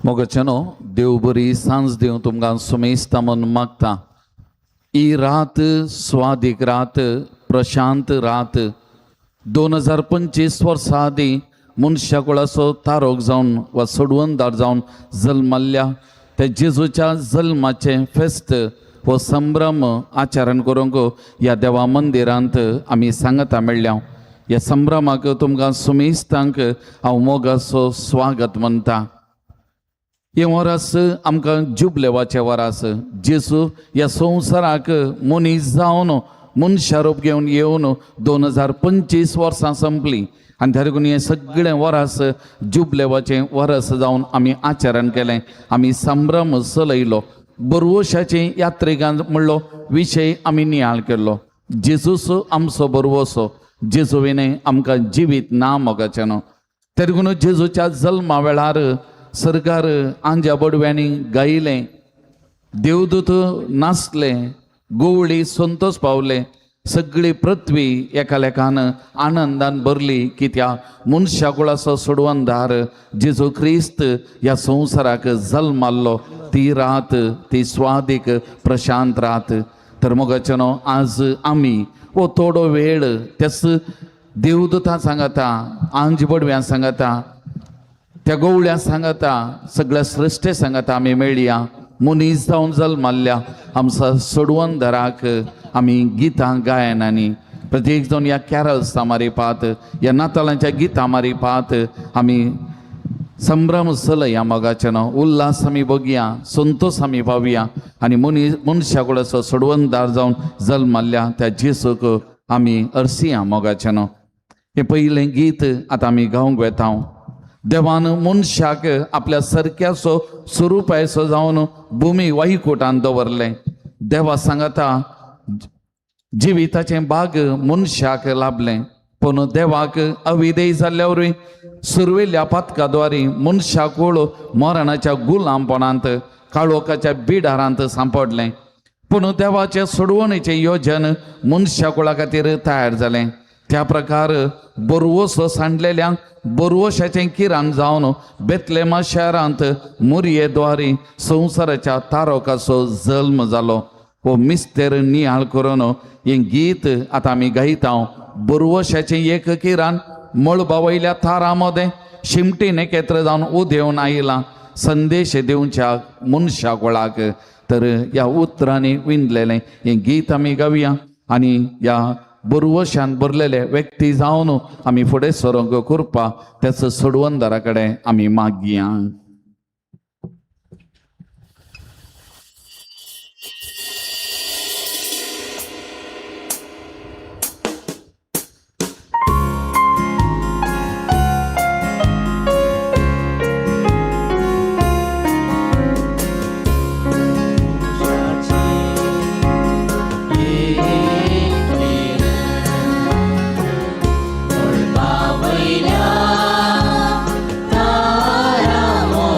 मोगाच्यानो, देव बरी सांज दिवं तुमकां सुमेस्ता म्हूण मागता. ही रात स्वादीक रात, प्रशांत रात. 2025 वर्सां आदीं मनशा कुळाचो तारोक जावन वा सोडवणदार जावन जल्मल्ल्या त्या जेजूच्या जल्माचें फेस्त हो संभ्रम आचरण करूंक ह्या देवा मंदिरांत आमी सांगता मेळ्ळ्या. ह्या संभ्रमाक तुमकां सुमेस्तांक हांव मोगाचो स्वागत म्हणटा. हें वरस आमकां जुबलेवाचें वरस. जेजू ह्या संवसाराक मनीस जावन मनशा रूप घेवन येवन 2025 वर्सां संपलीं आनी त्या देखून हें सगळें वरस जुबलेवाचें वरस जावन आमी आचरण केलें, आमी संभ्रम चलयलो. बरवशाचें यात्रिकां म्हणलो विशय आमी नियाळ केल्लो. जेजूस आमचो बरवसो, जेजू विणें आमकां जिवीत ना मोगाचें न्हू. त्या देखून जेजूच्या जल्मा वेळार सरकार आंज्या बडव्यांनी गायलें, देवदूत नाचले, गोवळी संतोष पावले, सगळी पृथ्वी एका लेखान आनंदान भरली की त्या मनशा कुळाचो सोडवणदार जेजू क्रिस्त ह्या संवसाराक जल्माल्लो. ती रात ती स्वादीक प्रशांत रात. तर मोगाचें न्हू, आज आमी हो थोडो वेळ त्याच देवदूतां सांगता, आंज बडव्यां सांगता, त्या गोवळ्या सांगता, सगळ्या सृश्टे सांगता आमी मेळया. मनीस जावन जल्माल्ल्या आमचा सोडवणदाराक आमी गितां गायनांनी प्रत्येक जावन ह्या कॅरल्सां मारिपात, ह्या नातालांच्या गितां मारिपात आमी संभ्रम चलया. मोगाचें न्हू, उल्हास आमी बघया, संतोष आमी पावया आनी मनीस मनशा कुळाचो सोडवणदार जावन जल्माल्ल्या त्या जेजूक आमी अर्सिया. मोगाचें न्हू, हें पयलें गीत आतां आमी गावंक वेता. देवान मनशाक आपल्या सारक्याचो स्वरुपायचो जावन भुमी वाईकोटान दवरलें. देवा सांगता जिविताचें भाग मनशाक लाभलें, पूण देवाक अविधेय जाल्ल्या वरवीं सुरवेल्या पातका द्वारी मनशाकूळ मरणाच्या गुलामपणांत काळोखाच्या बिडारांत सांपडलें. पूण देवाचें सोडवणेचें योजन मनशाकुळा खातीर तयार जालें. त्या प्रकार बरवसो सांडलेल्या बरवशाचें किराण जावन बेतलेमा शहरांत मुरये द्वारी संवसाराच्या तारोकाचो जल्म जालो. हो मिस्तेर नियाळ करून हें गीत आतां आमी गायता. बरवशाचें एक किराण मळबा वयल्या थारा मदें शिमटीन एकत्र जावन उदेवन आयलां संदेश दिवच्या मनशा कुळाक. तर ह्या उतरांनी विणलेलें हें गीत आमी गावया आनी ह्या बरवशान भरलेले व्यक्ती जावन आमी फुडें सरोंक कृपा त्याच सोडवणदारा कडेन आमी मागया. मळबावयल्या तारा.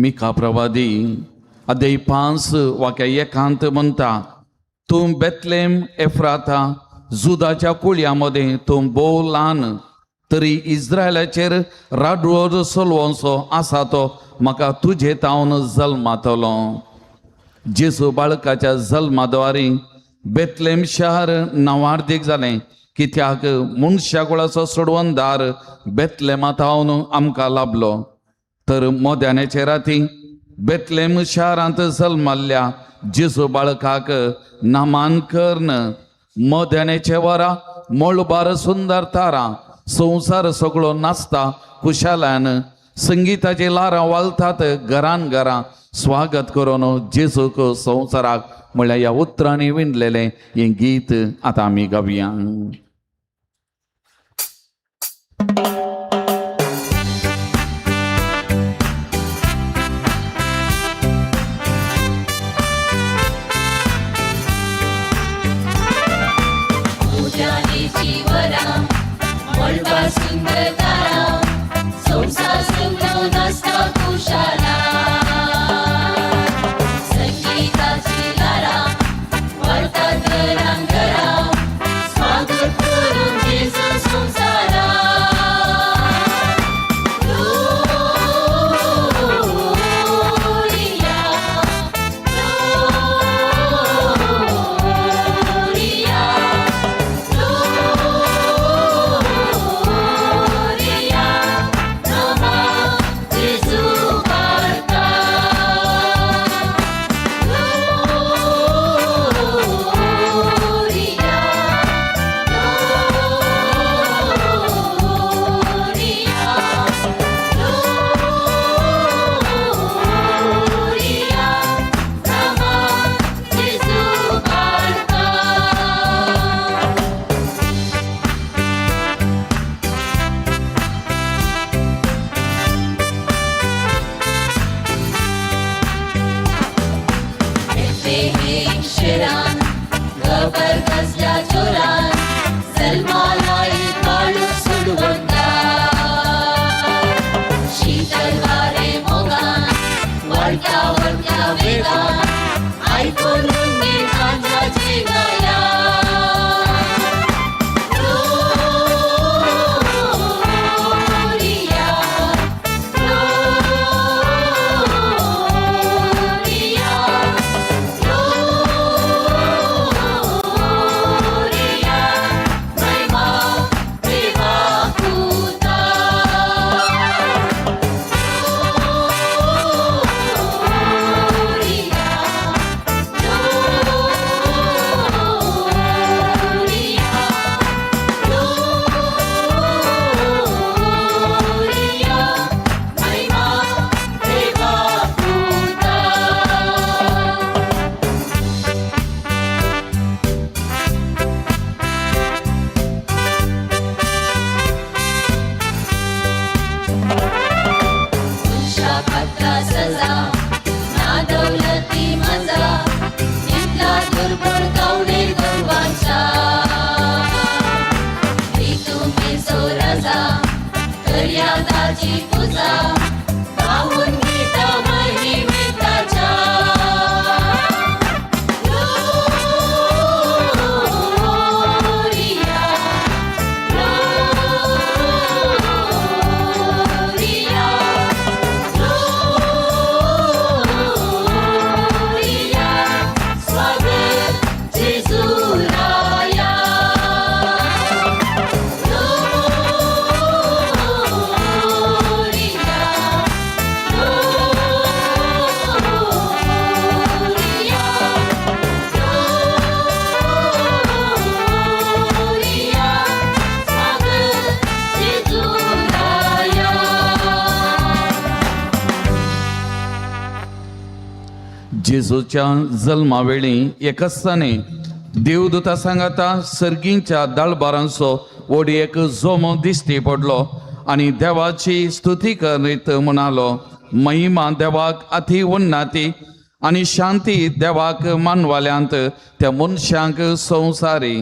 मिका प्रवादी अध्याय 5 वाक्या 1 म्हणटा, तूं बेतलेम एफ्राता जुदाच्या कुळया मदें तूं भोव ल्हान, तरी इस्रायलाचेर राडवो चलोवचो आसा तो म्हाका तुजे तावन जल्मातलो. जेजू बाळकाच्या जल्माद्वारी बेतलेम शहर नांवार्दीक जालें, कित्याक मनशा कुळाचो सोडवणदार बेतलेमा तावन आमकां लाभलो. तर मोद्यान्याचे राती बेतलेम शारांत जल्माल्ल्या जेजू बाळकाक नामान कर्ण मोद्यान्याचे वरा मळबार सुंदर तारा संवसार सगळो नाचता खुशाल्यान, संगिताची लारां वालतात घरान घरां, स्वागत करून जेजूक संवसाराक म्हणल्यार ह्या उतरांनी विणलेलें हें गीत आतां आमी गावया. उद्यानेची वरां मळबा सुंदर तारा संवसार सगळो नाचता खुशाला, संगीताची लारां वळतात घरां घरां, स्वागत करून जेजू संवसारा. ग्लोरिया, ग्लोरिया, ग्लोरिया, नमा जेजू बाळका. ग्लोरिया, ग्लोरिया, ग्लोरिया, नमा जेजू बाळका. बेतलेहेम शहरान खबर कसल्या जोरान जल्माला एक बाळूक सोडवणदार, शीतल वारे मोगान वळत्या वळत्या वेगान आयकून रुंगेन आंजाचे गाया. ग्लोरिया, ग्लोरिया, ग्लोरिया, महिमा देवा पुता. ग्लोरिया, ग्लोरिया, ग्लोरिया, महिमा देवा पुता. मनशा खातला सजा ना दौलती मजा, नितला दुर्बळ कावणेर गोरवांच्या, तुमेचो रजा करया ताची पुजा, गावून घेता महिमे ताच्या. ग्लोरिया, ग्लोरिया, ग्लोरिया, स्वागत जेजू राया. ग्लोरिया, ग्लोरिया, ग्लोरिया, स्वागत जेजू राया. जेजूच्या जल्मावेळी एक आसताने देवदूता सांगाता सर्गींच्या दळबारांचो व्हड एक जोमो दिश्टी पडलो आनी देवाची स्तुती करीत म्हणालो, महिमा देवाक अति उन्नती आनी शांती देवाक मानवाल्यांत त्या मनशांक संवसारी.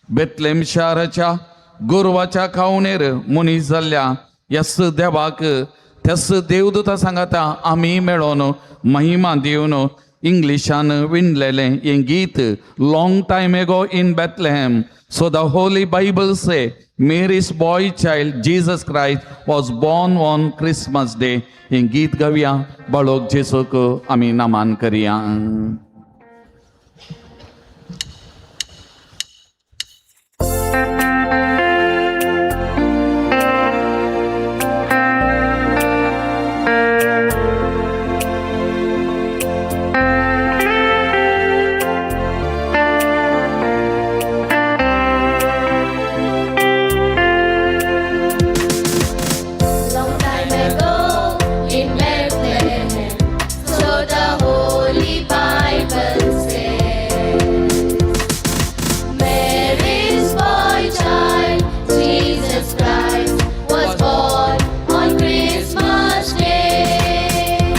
बेतलेम शाराच्या गोरवाच्या खावणेर मनीस जाल्ल्या यस देवाक त्याच देवदूता सांगाता आमी मेळोन महिमा दिवन इंग्लिशान विणलेलें हें गीत long time ago in Bethlehem so the holy Bible say Mary's boy child Jesus Christ was born on Christmas day. हें गीत गावया, बाळोक जेजूक आमी नमन करया. Long time ago in Bethlehem, so the Holy Bible says, Mary's boy child, Jesus Christ, was born on Christmas Day.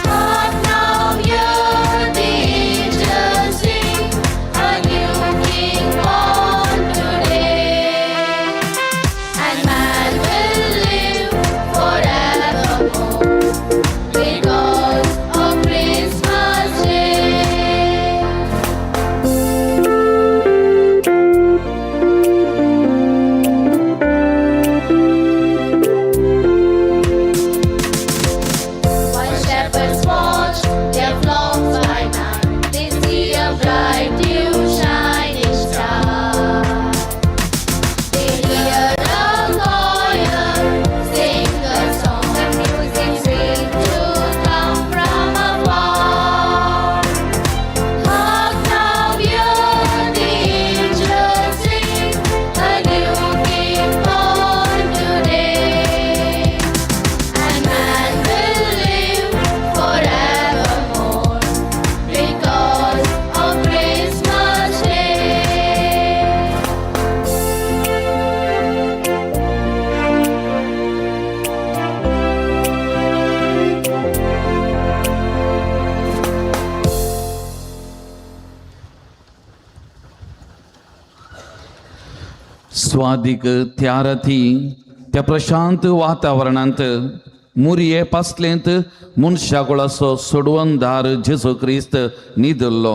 Hark now, hear the angels sing, a new King born today. And man will live forevermore because of Christmas Day. While shepherds watch their flocks by night, they see a bright new shining star. They hear a choir sing a song, music sweet to come from afar. Hark now, hear the angels sing, a new King born today, and man will live forevermore because of Christmas Day. स्वादीक त्या राती त्या प्रशांत वातावरणांत मुरये पासलेंत मनशाकुळाचो सोडवणदार जेजू क्रिस्त न्हिदल्लो.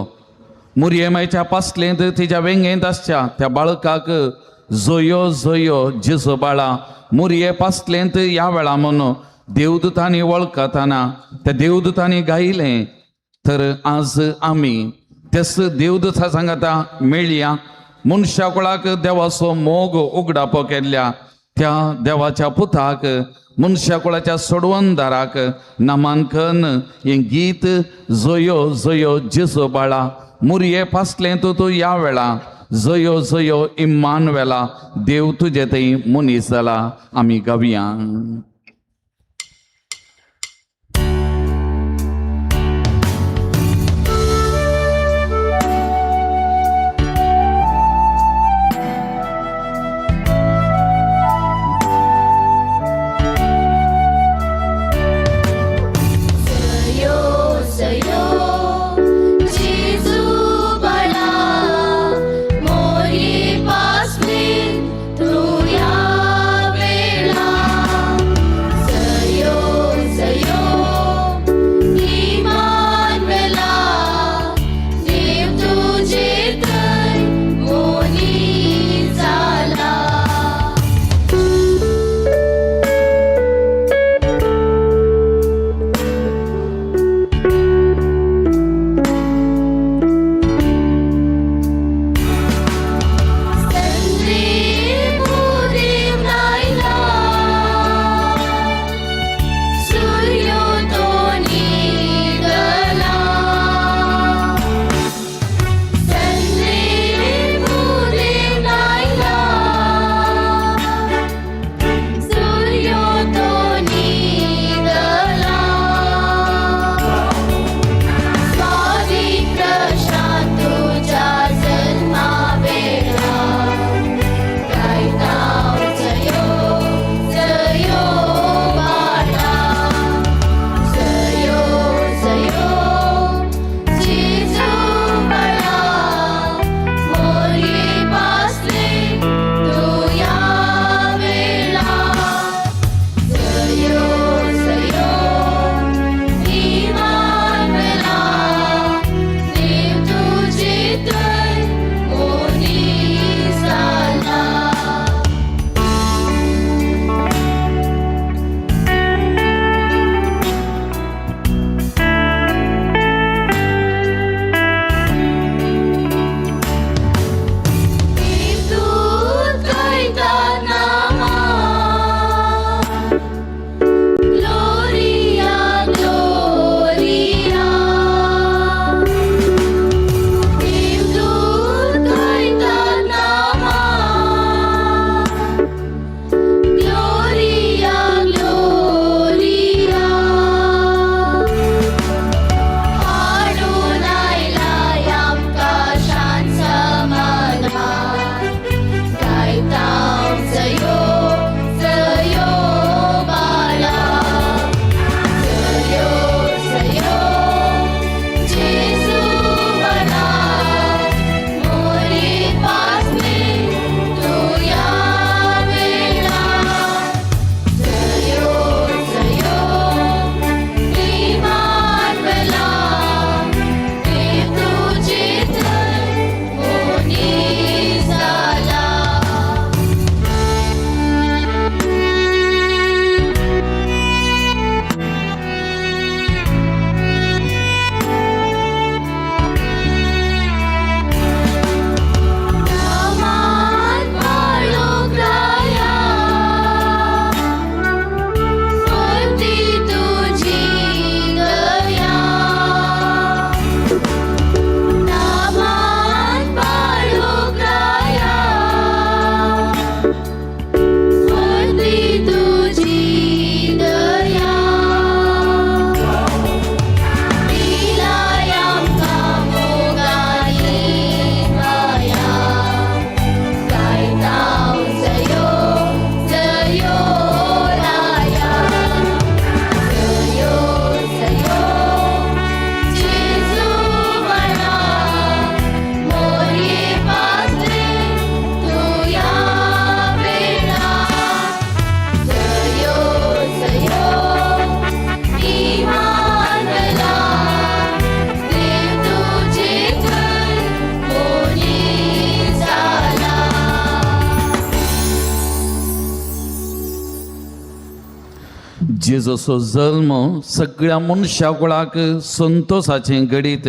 मुरये मायच्या पासलेंत तिच्या वेंगेंत आसच्या त्या बाळकाक जोयो जोयो जेजू बाळा मुरये पासलेंत ह्या वेळा म्हणून देवदूतांनी वळखताना त्या देवदूतांनी गायलें. तर आज आमी तेच देवदूता सांगाता मेळया मनशाकुळाक देवाचो मोग उगडापो केल्ल्या त्या देवाच्या पुताक मनशाकुळाच्या सोडवणदाराक नामांकन हें गीत जोयो जोयो जेजू बाळा मुरये पासलें तूं तूं ह्या वेळा जयो जयो इम्मान वेला देव तुजे थंय मनीस जाला आमी गावया. Sayo, sayo, Jesu bala, mori pasli tu ya vela. जेजूचो जल्म सगळ्या मनशा कुळाक संतोसाचें घडीत.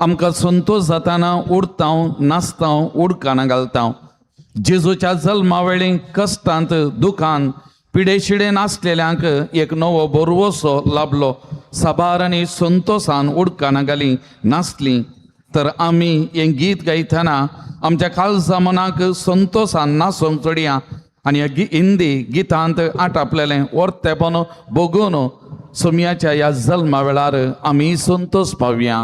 आमकां संतोश जाताना उडतांव, नाचतांव, उडकाणां घालतांव. जेजूच्या जल्मा वेळी कश्टांत, दुखान, पिडेशिडेन आसलेल्यांक एक नवो भरवसो लाभलो. साबार आनी संतोसान उडकाणां घाली, नाचलीं. तर आमी हें गीत गायतना आमच्या काळजा मनाक संतोसान नाचोंक चडया आनी ह्या हिंदी गितांत आटापलेलें वर्तेपण बघून सोमयाच्या ह्या जल्मा वेळार आमी संतोष पावया.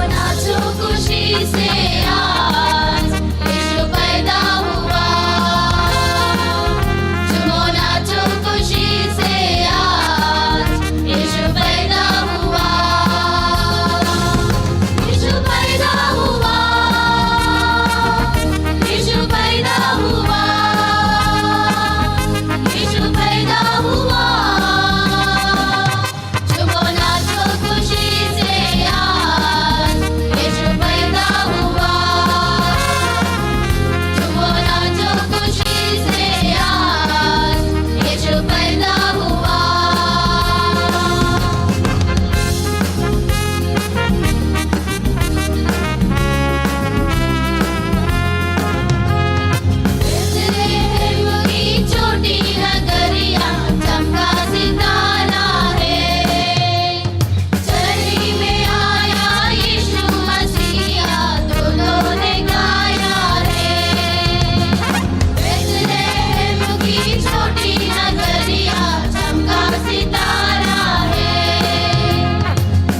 नाचो खुशी से, आज यीशु पैदा हुआ. झूमो नाचो खुशी से, आज यीशु पैदा हुआ. यीशु पैदा हुआ, यीशु पैदा हुआ, यीशु पैदा हुआ. झूमो नाचो खुशी से, आज यीशु पैदा हुआ. झूमो नाचो खुशी से, आज यीशु पैदा हुआ. बेथलेहम की छोटी नगरिया, चमका सितारा है. चरनी में आया यीशु मसीहा, दूतों ने गाया है. बेथलेहम की छोटी नगरिया, चमका सितारा है.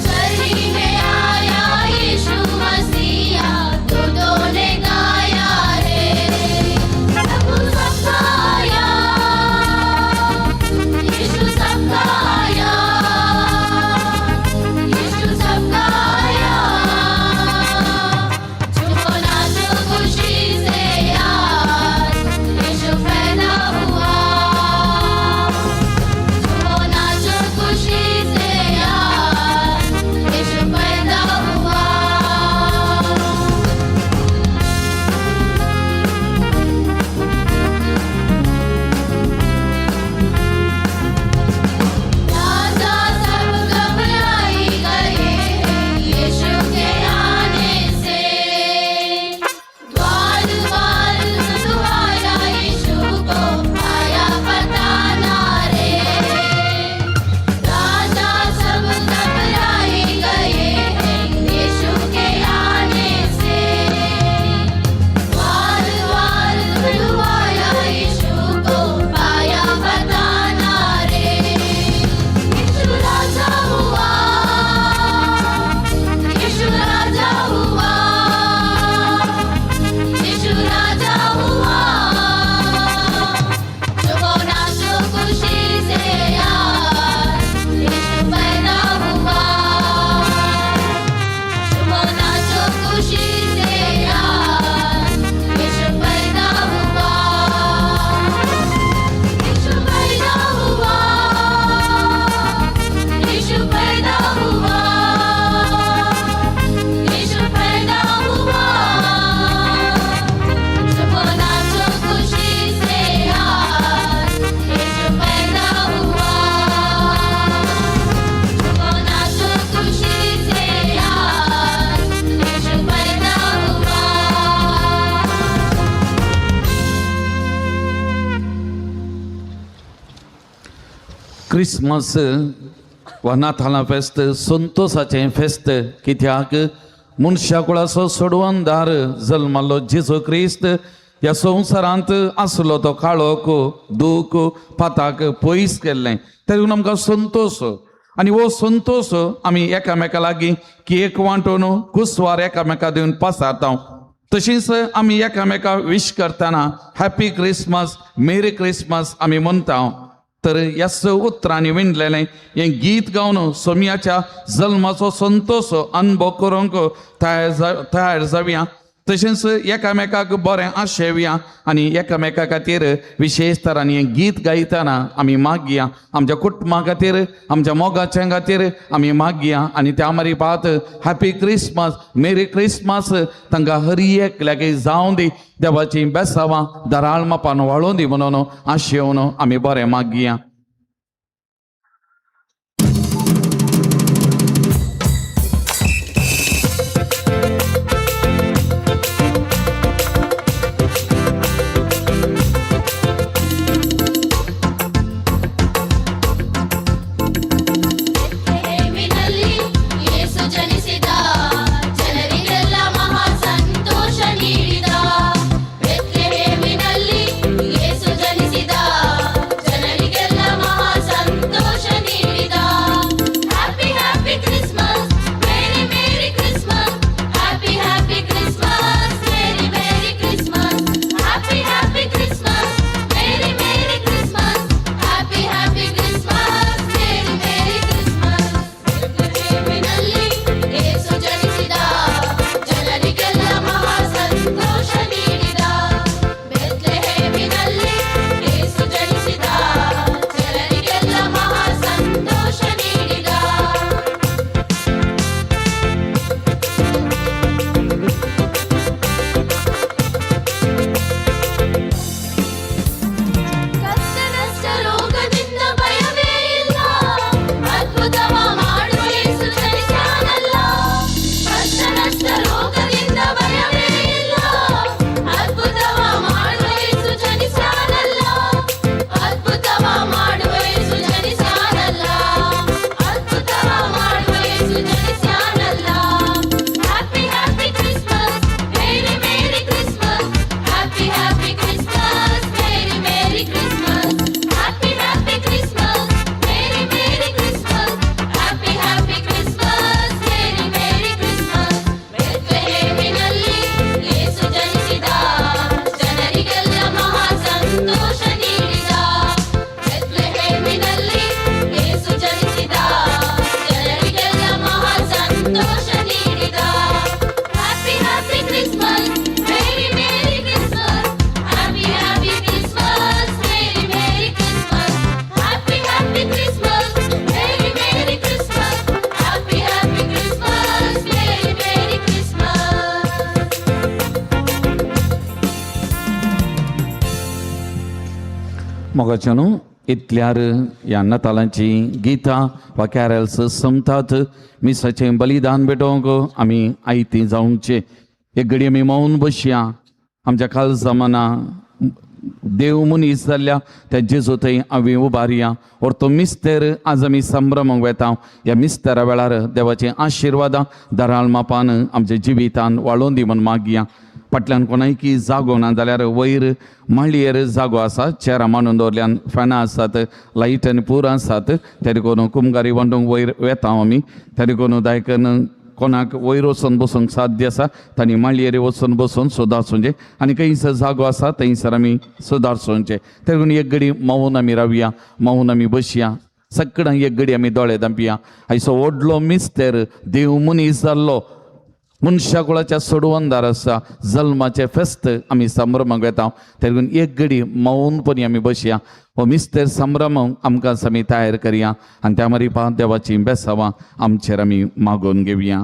चरनी में आया यीशु मसीहा, दूतों ने गाया है. प्रभु सबका आया, यीशु सबका आया, यीशु सबका आया. झूमो नाचो खुशी से, आज यीशु पैदा हुआ. झूमो नाचो खुशी से, आज यीशु पैदा हुआ. राजा सब घबराई गए हैं यीशु के आने से. द्वार द्वार दुआया यीशु को, आया पता ना रे. राजा सब घबराई गए हैं यीशु के आने से. द्वार द्वार दुआया यीशु को, पाया पता ना रे. यीशु राजा हुआ, यीशु राजा हुआ, यीशु राजा हुआ. झूमो नाचो खुशी से, आज यीशु पैदा हुआ. झूमो नाचो खुशी से, आज यीशु पैदा हुआ. यीशु पैदा हुआ, यीशु पैदा हुआ, यीशु पैदा हुआ. झूमो नाचो खुशी से, आज यीशु पैदा हुआ. झूमो नाचो खुशी से, आज यीशु पैदा हुआ. क्रिसमस वा नातालां फेस्त संतोसाचें फेस्त, कित्याक मनशा कुळाचो सोडवणदार जल्मालो जेजू क्रिस्त ह्या संवसारांत आसलो तो काळोख, दूख, पाताक पयस केल्लें. तेका आमकां संतोश आनी हो संतोश आमी एकामेका लागीं केक वांटून, कुसवार एकामेका दिवन पासारता. तशींच आमी एकामेका विश करतना हॅपी क्रिसमस, मेरी क्रिसमस आमी म्हणटा. तर ह्याच उतरांनी विणलेलें हें गीत गावन सोमयाच्या जल्माचो संतोश अनुभव करूंक तयार जावया. तशेंच एकामेकाक बरें आशेवया आनी एकामेका खातीर विशेश तरांनी हें गीत गायतना आमी मागया आमच्या कुटुंबा खातीर, आमच्या मोगाच्या खातीर आमी मागया. आनी त्या मारी पात हॅपी क्रिसमस, मेरी क्रिसमस तांकां हर एकल्याक जावं दी, देवाची बेसावां दराळ मापान वाळोवन दी म्हणून आशेवन आमी बरें मागया. ಬೆತ್ಲೆಹೇಮಿನಲ್ಲಿ ಯೇಸು ಜನಿಸಿದ, ಜನರಿಗೆಲ್ಲ ಮಹಾ ಸಂತೋಷ ನೀಡಿದ. ಬೆತ್ಲೆಹೇಮಿನಲ್ಲಿ ಯೇಸು ಜನಿಸಿದ, ಜನರಿಗೆಲ್ಲ ಮಹಾ ಸಂತೋಷ ನೀಡಿದ. Happy happy Christmas, merry merry Christmas. Happy happy Christmas, merry merry Christmas. Happy happy Christmas, merry merry Christmas. Happy happy Christmas, merry merry Christmas. ಬೆತ್ಲೆಹೇಮಿನಲ್ಲಿ ಯೇಸು ಜನಿಸಿದ, ಜನರಿಗೆಲ್ಲ ಮಹಾ ಸಂತೋಷ ನೀಡಿದ. ಬೆತ್ಲೆಹೇಮಿನಲ್ಲಿ ಯೇಸು ಜನಿಸಿದ, ಜನರಿಗೆಲ್ಲ ಮಹಾ ಸಂತೋಷ ನೀಡಿದ. ಕಷ್ಟ ನಷ್ಟ ರೋಗದಿಂದ ಭಯವೇ ಇಲ್ಲ, ಅದ್ಭುತವ ಮಾಡುವ ಯೇಸು ಜನಿಸ್ಯಾನಲ್ಲ. ಕಷ್ಟ ನಷ್ಟ ರೋಗದಿಂದ ಭಯವೇ ಇಲ್ಲ, ಅದ್ಭುತವ ಮಾಡುವ ಯೇಸು ಜನಿಸ್ಯಾನಲ್ಲ. ಅದ್ಭುತವ ಮಾಡುವ ಯೇಸು ಜನಿಸ್ಯಾನಲ್ಲ. ಅದ್ಭುತವ ಮಾಡುವ ಯೇಸು ಜನಿಸ್ಯಾನಲ್ಲ. Happy happy Christmas, merry merry Christmas. Happy happy Christmas, merry merry Christmas. Happy happy Christmas, merry merry Christmas. Happy happy Christmas, merry merry Christmas. ಬೆತ್ಲೆಹೇಮಿನಲ್ಲಿ ಯೇಸು ಜನಿಸಿದ, ಜನರಿಗೆಲ್ಲ ಮಹಾ ಸಂತೋಷ ನೀಡಿದ. ಬೆತ್ಲೆಹೇಮಿನಲ್ಲಿ ಯೇಸು ಜನಿಸಿದ, ಜನರಿಗೆಲ್ಲ ಮಹಾ ಸಂತೋಷ ನೀಡಿದ. Happy happy Christmas, merry merry Christmas. Happy happy Christmas, merry merry Christmas. Happy happy Christmas, merry merry Christmas. Happy happy Christmas, merry merry Christmas. मोगाच्यानो, इतल्यार ह्या नातालांची गितां वा कॅरल्स सोंपतात. मिसाचें बलिदान भेटोवंक आमी आयती जावचे. एक घडी आमी मौन बसया. आमच्या काळजा मना देव मनीस जाल्ल्या त्या जेजू थंय आमी उबारया. और तो मिस्तेर आज आमी संभ्रमूंक वेता. ह्या मिस्तेरा वेळार देवाचे आशिर्वादां दराळ मापान आमच्या जिवितान वाळोवन दी म्हूण मागया. फाटल्यान कोणायकी जागो ना जाल्यार वयर माळयेर जागो आसा. चेरां मांडून दवरल्यान, फॅनां आसात, लायट आनी पुरो आसात. तेरे करून कुमगारी वांटूंक वयर वेता आमी. तेरे करून दायकन कोणाक वयर वचून बसूंक साध्य आसा तांणी माळयेर वचून बसून सुदारचोंचे आनी खंयसर जागो आसा थंयसर आमी सुदारचोंचे. तेरे करून एक घडी मौन आमी रावया, मौन आमी बसया. सगळ्यांक एक घडी आमी दोळे धांपया. आयचो व्हडलो मिस्तेर, देव मनीस जाल्लो, मनशा कुळाच्या सोडवंदार आसा, जल्माचें फेस्त आमी संभ्रमाक वेता. तेरे एक घडी मौनपणी आमी बसया. हो मिस्तेर संभ्रम आमकां आमी तयार करया आनी त्या मारी देवाची बेसावां आमचेर आमी मागोवन घेवया.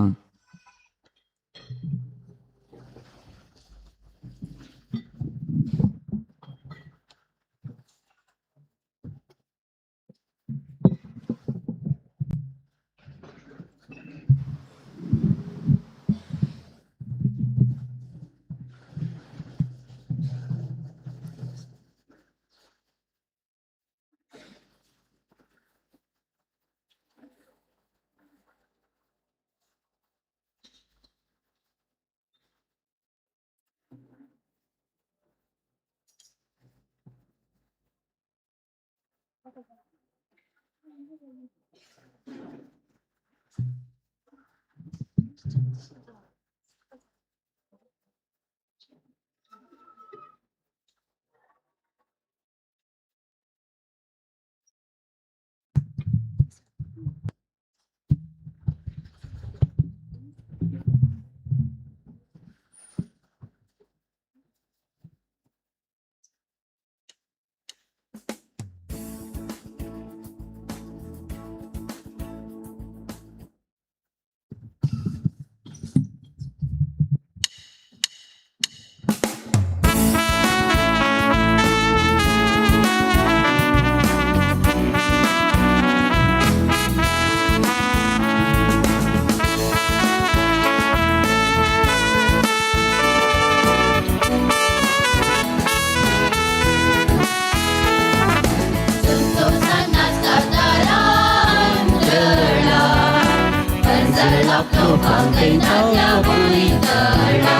आपलो पांगयता त्या भुंयतळा.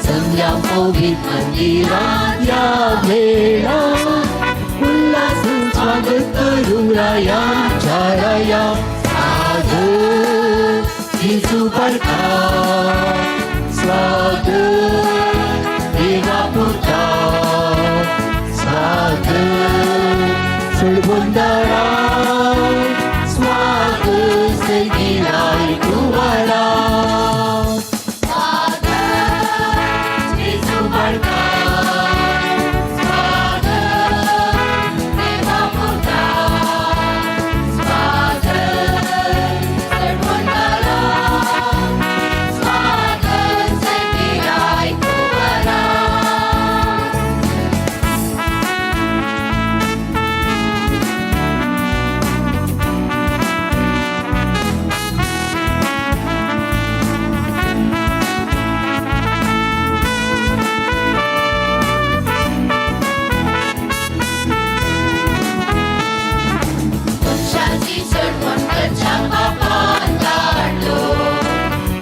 संध्या पवित्र मंदिरात या वेळा, उल्हासून स्वागत करू राया राया. स्वागत जेजू बाळका, स्वागत देवा पुता, स्वागत सोडबंदारा, स्वागत सर्गिराय कुवारा. स्वागत जेजू बाळका, स्वागत देवा पुता, स्वागत सरबंदारा, स्वागत सर्गिराय कुवारा. मनशाची चडवण करच्या पापान काडलो,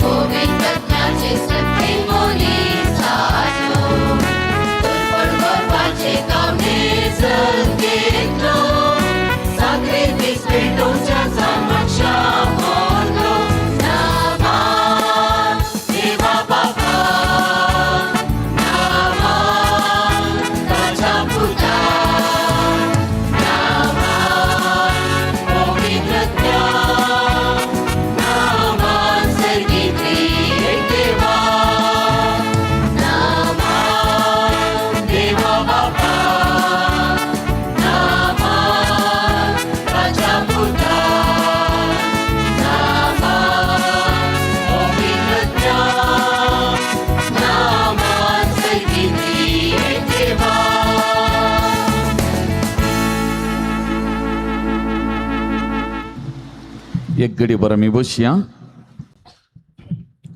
पवित्रत्म्याचे सत्य मनीस जालो, दुर्बळ करपाचे कामणे जग घेतलो, साक्रिफीस पेटोवच्या समक्षा मोरलो. नामान देवा बापा, नामान ताच्या पुता, नामान पवित्रत्या, नामान सर्गी त्रिएक देवा. नामान देवा बापा, नामान ताच्या पुता, नामान पवित्रत्या, नामान सर्गी त्रिएक देवा. एक घडी बरं मी बसया.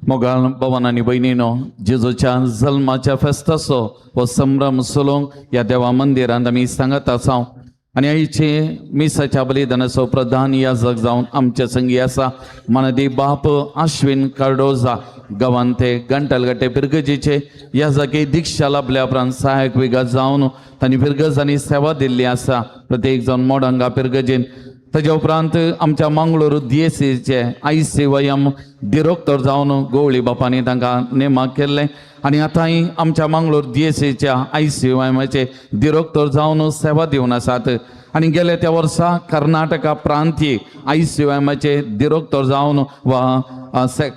मोगाळ भवन आनी भयणीनो, जेजूच्या जल्माच्या फेस्ताचो हो संभ्रम चलोवंक ह्या देवा मंदिरांत आमी सांगत आसा आनी आयचे मिसाच्या बलिदानाचो प्रधान याजक जावन आमच्या संगी आसा मानदी बाप आश्विन कार्डोजा. गांवांत ते गंटलगट्टे पिरगजीचे याजकी दीक्षा लाभल्या उपरांत सहायक विगास जावन तांणी फिरगजांनी सेवा दिल्ली आसा, प्रत्येक जावन मोडंगा पिरगजीन. ताज्या उपरांत आमच्या Mangalore दियेसीचे I C Y M दिरोक्तर जावन गोवळी बापांनी तांकां नेमक केल्लें आनी आतांय आमच्या मंगळूर दियेसीच्या I C Y एमाचे दिरोक्तर जावन सेवा दिवन आसात. आनी गेले त्या वर्सा कर्नाटका प्रांतीय I C Y एमाचे दिरोक्तर जावन वा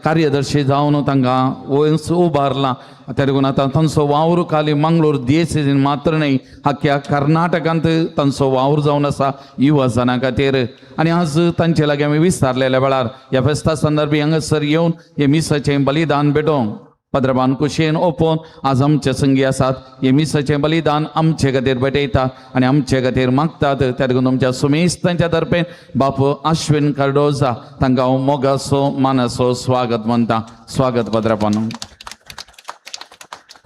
कार्यदर्शी जावन तांकां वंस उबारला. त्या देखून आतां तांचो वावर खाली मंगळूर दियेसीन मात्र न्हय, आख्या कर्नाटकांत तांचो वावर जावन आसा युवा जनां खातीर. आनी आज तांचे लागीं आमी विचारलेल्या वेळार ह्या फेस्ता संदर्भी हांगासर येवन हे मिसाचें बलिदान भेटोवंक पद्रबान कुशेन ओपोवन आज आमचे संगी आसात. हे मिसाचें बलिदान आमचे खातीर भेटयतात आनी आमचे खातीर मागतात. त्या देखून तुमच्या सुमेस्तांच्या तर्फेन बाप आश्विन कार्डोजा तांकां हांव मोगाचो मानाचो स्वागत म्हणटा. स्वागत पद्रपान.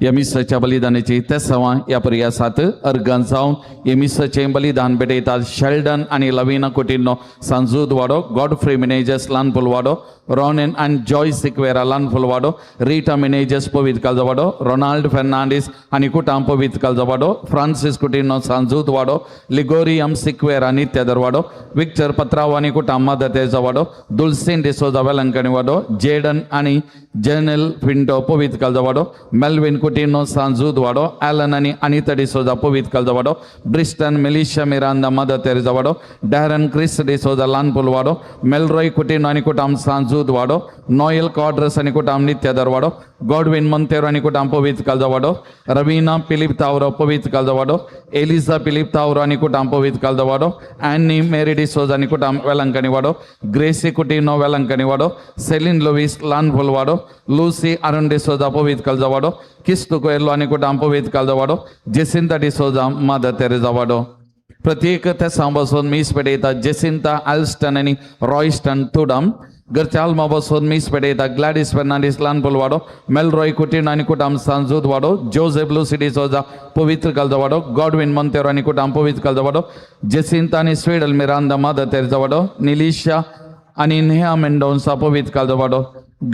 ह्या मिसाच्या बलिदानाची तेसावां ह्या परी आसात. अर्गान जावन हे मिसाचें बलिदान भेटयतात शेल्डन आनी लवीना कुटिन्नो, सांजूद वाडो, गॉडफ्री मिनेजस, लानफुल वाडो, रॉनेन आनी जॉय सिक्वेरा, लानफुल वाडो, रिटा मिनेजस, पवित्र कालजवाडो, रोनाल्ड फेर्नांडीस आनी कुटाम, पवित्र कालजवाडो, फ्रांसीस कुटिन्नो, सांजूद वाडो, लिगोरी एम सिक्वेरा, नित्यदर वाडो, विक्टर पत्राव आनी कुटाम, मदर तेरेजा वाडो, दुलसीन डिसोजा, वेलंकणी वाडो, जेडन आनी जेनेल पिंटो, पवित्र कालजवाडो, मेल्विन कुटिनो, सांजूद वाडो, ॲलन आनी अनिता डिसोजा, पवित्र कालजवाडो, ब्रिस्टन मेलिशा मिरांदा, मदर तेरेजा वाडो, डॅरन क्रिस डिसोजा, लानपूल वाडो, मेलरॉय कुटिनो आनी कुटाम, सांजूद वाडो, नॉयल कॉड्रस आनी कुटाम, नित्यदर वाडो, गॉडविन मंतेरो आनी कुटाम, पवित्र कालजवाडो, रवीना पिलीप तावरो, पवित्र कालजवाडो, एलिझा पिलीप तावरो आनी कुटाम, पवित्र कालजवाडो, ॲनी मेरी डिसोजा आनी कुटाम, वेलंकणी वाडो, ग्रेसी कुटिनो, वेलंकणी वाडो, सेलीन लुईस, लानफुल वाडो, लुसी अरुण डिसोजा, पवित्र कालजवाडो, किस्तू कोयलो आनी कुटाम, पवित्र कालजवाडो, जेसिंता डिसोजा, मदर तेरेजा वाडो. प्रत्येक तेसां बसून मीस पेटयता जेसिंता आल्स्टन आनी रॉयस्टन तुडम. घरच्या आल्मा बसून मीस पेटयता ग्लॅडीस फेर्नांडीस, लानपूल वाडो, मेलरॉय कुटीन आनी कुटाम, सांजूद वाडो, जोसेफ लुसी डिसोजा, पवित्र कालजवाडो, गॉडविन मंतेरो आनी कुटाम, पवित्र कालजवाडो, जेसिंता आनी स्वीडल मिरांदा, मदर तेरेजा वाडो, निलिशा आनी नेहा मेंडोन्सा पवित्र कालजो वाडो.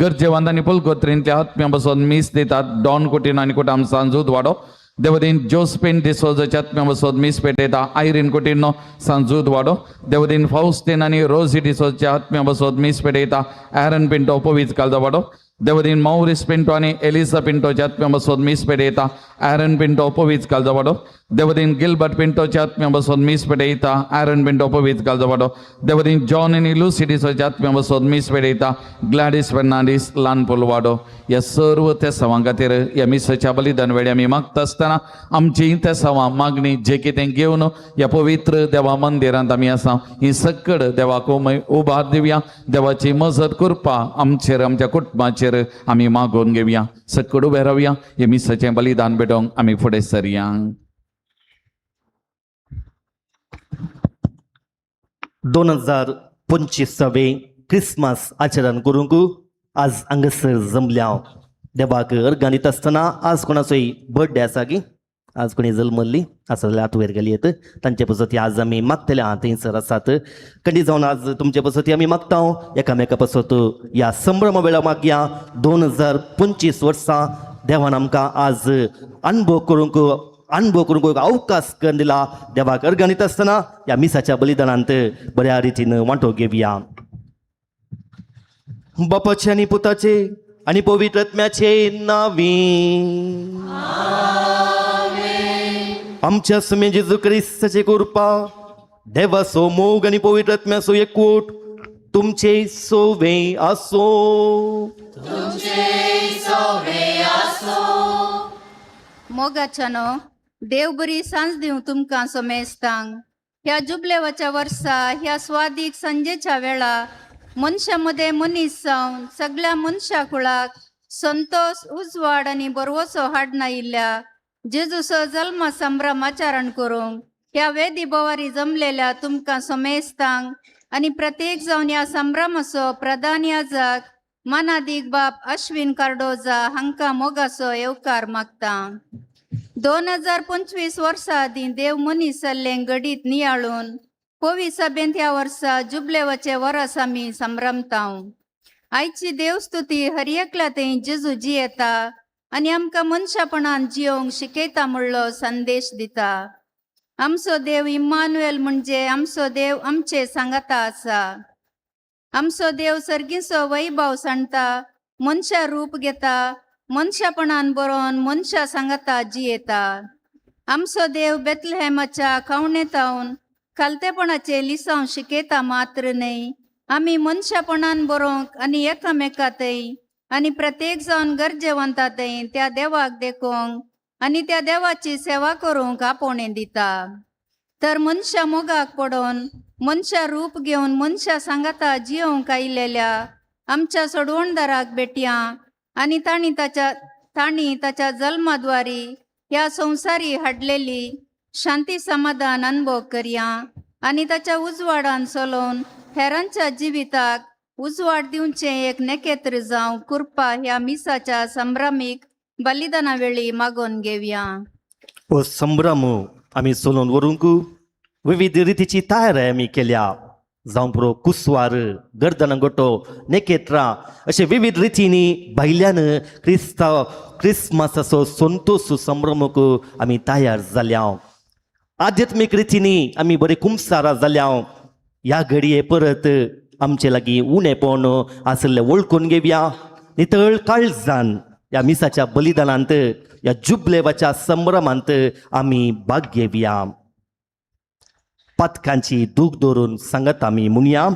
गरजेवंत आनी पुलकोत्रींतल्या आत्म्या बसोन मीस दितात डॉन कुटीन आनी कुटाम सांजूद वाडो. देवदीन जोस्पिन डिसोजाच्या आत्म्या बसोन मीस पेटयता आयरीन कुटिनो सांजूद वाडो. देवदीन फाउस्टीन आनी रोझी डिसोजच्या आत्म्या बसोन मीस पेटयता ॲरन पिंटो पवित्र कालजो वाडो. देवदीन मौरिस पिंटो आनी एलिसा पिंटोच्या आत्म्या बसोन मीस पेटयता ॲरन पिंटो पवित्र कालजो वाडो. देवदीन गिलबर्ट पिंटोच्या आत्म्या बसोन मीस पेटयता ॲरन पिंटो पवित्र कालजो वाडो. देवदीन जॉन आनी लुसी डिसोच्या आत्म्या बसोन मीस पेटयता ग्लॅडीस फेर्नांडीस ल्हानपोल वाडो. ह्या सर्व तेसांवां खातीर ह्या मिसाच्या बलिदान वेळी आमी मागता आसतना आमची तेसांवां मागणी जे कितें घेवन ह्या पवित्र देवा मंदिरांत आमी आसा ही सक्कड देवाक उबार दिवया. देवाची मजत करपा आमचेर आमच्या कुटुंबाचेर आमी मागोवन घेवया. सक्कड उबे रावया. हे मिसाचें बलिदान भेटोवंक आमी फुडें सरया. 2025 क्रिसमस आचरण करूंक आज हांगासर जमल्या. देवाक अर्गां दिता आसतना आज कोणाचोय बर्थडे आसा की आज कोणी जल्मल्ली आसा जाल्यार हात वयर गेली येत तांचे पसती आज आमी मागतले. आहा थंयसर आसात कंडी जावन आज तुमचे पसती आमी मागता. एकामेका पसत ह्या संभ्रमा वेळार मागया. 2025 वर्सां देवान आमकां आज अनुभव करूंक एक अवकाश करून दिला. देवाक अर्गां दिता आसतना ह्या मिसाच्या बलिदानांत बऱ्या रितीन वांटो घेवया. बापाचे आनी पुताचे आनी पवित्र आत्म्याचे नावी आमच्या सुमे जेजू क्रिस्ताचे कृपा, देवाचो मोग आनी पवित्र आत्म्याचो एकवट तुमचे सोवे आसो. मोगाच्यानो, देव बरी सांज दिवं तुमकां समेस्तांक. ह्या जुबलेवाच्या वर्सा ह्या स्वादीक संजेच्या वेळा मनशा मदें मनीस जावन सगळ्या मनशा कुळाक संतोष, उजवाड आनी बरवसो हाडनायिल्ल्या जेजूचो जल्म संभ्रम आचरण करूंक ह्या वेदी बोवारी जमलेल्या तुमकां समेस्तांक आनी प्रत्येक जावन ह्या संभ्रमाचो प्रधान याजक मानादीक बाप अश्विन कार्डोजा हांकां मोगाचो येवकार मागता. 2025 वर्सां आदीं देव मनीस जाल्लें घडीत नियाळून पवी सभेंत ह्या वर्सा जुबलेवाचे वरस आमी संभ्रमताव. आयची देवस्तुती हर एकल्या थंय जेजू जियेता आनी आमकां मनशापणान जियोंक शिकयता म्हणलो संदेश दिता. आमचो देव इम्मानुएल म्हणजे आमचो देव आमचे सांगाता आसा. आमचो देव सर्गीचो वैभव सांडता, मनशा रूप घेता, मनशापणान बरोवन मनशा सांगाता जियेता. आमचो देव बेतलहेमाच्या खावणेतावन खालतेपणाचे लिसांव शिकयता मात्र न्हय, आमी मनशापणान बरोवंक आनी एकामेका थंय आनी प्रत्येक जावन गरजेवंता थंय त्या देवाक देखोवंक आनी त्या देवाची सेवा करूंक आपोवणें दिता. तर मनशा मोगाक पडोवन मनशा रूप घेवन मनशा सांगाता जियोवंक आयिल्ल्या आमच्या सोडवणदाराक भेटया आनी तांणी ताच्या जल्माद्वारी ह्या संवसारी हाडलेली शांती समाधान अनुभव करया आनी ताच्या उजवाडान चलोवन हेरांच्या जिविताक उजवाड दिवचें एक नेकेत्र जावं कृपा ह्या मिसाच्या संभ्रमीक बलिदाना वेळी मागोवन घेवया. हो संभ्रम आमी चलोवन व्हरूंक विविध रितीची तयारी आमी केल्या. जावं पुरो कुसवार, गर्दनगोटो, नेकेत्रां अशे विविध रितींनी भायल्यान क्रिस्तांव क्रिसमसाचो संतोश संभ्रमक आमी तयार जाल्या. आध्यात्मीक रितींनी आमी बरे कुमसारां जाल्या. ह्या घडये परत आमचे लागीं उणेपण आसलें वळखून घेवया. नितळ काळजान ह्या मिसाच्या बलिदानांत, ह्या जुबलेवाच्या संभ्रमांत आमी भाग घेवया. पातकांची दूख धरून सांगत आमी म्हणया.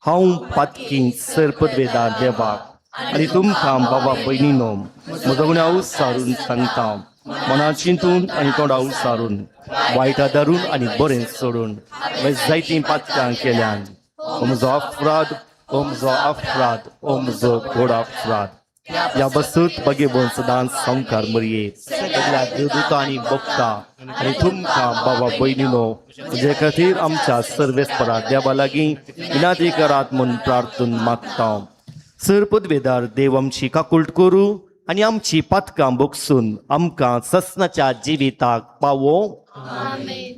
हांव पातकी सरपदवेदार देवाक आनी तुमकां बाबा भयणीनो म्हजो गुन्यांव सारून सांगता. मनां चिंतून आनी तोंडा सारून, वायटा धरून आनी बरें सोडून हांवें जायतीं पातकां केल्यान. हो म्हजो अपराध, हो म्हजो अपराध, हो म्हजो व्हड अपराध. ह्या बसूत बगेवन सदांच संवकार मरये, सगळ्या देवदूतां आनी भक्ता आनी तुमकां बाबा भयणीनो म्हजे खातीर आमच्या सर्वेस्परा देवा लागीं विनाती करात म्हूण प्रार्थून मागता. सर पदवेदार देव आमची काकुळट करूं आनी आमची पातकां बोगसून आमकां ससनाच्या जिविताक पावो. आमेन.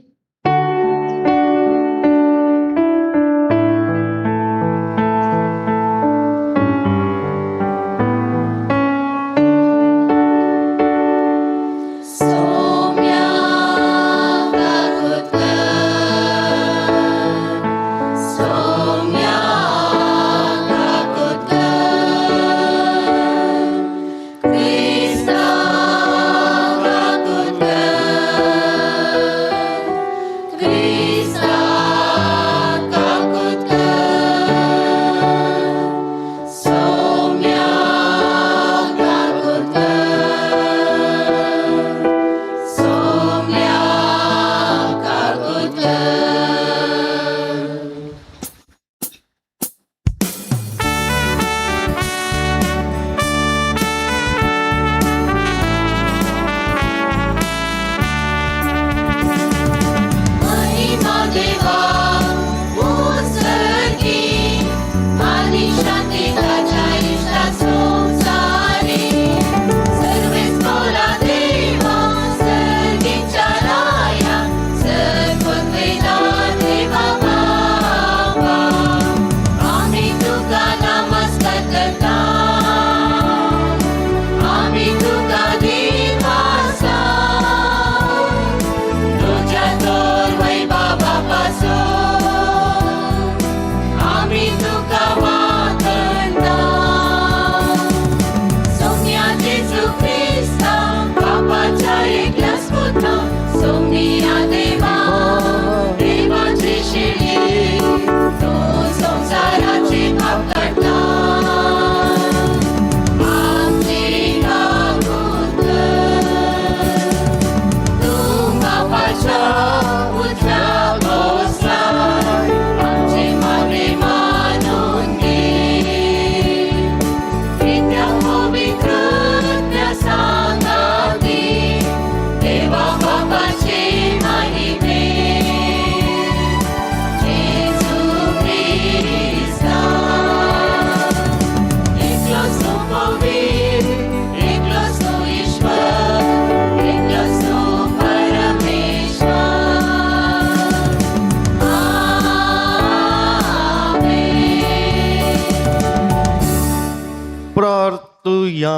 प्रार्थुया.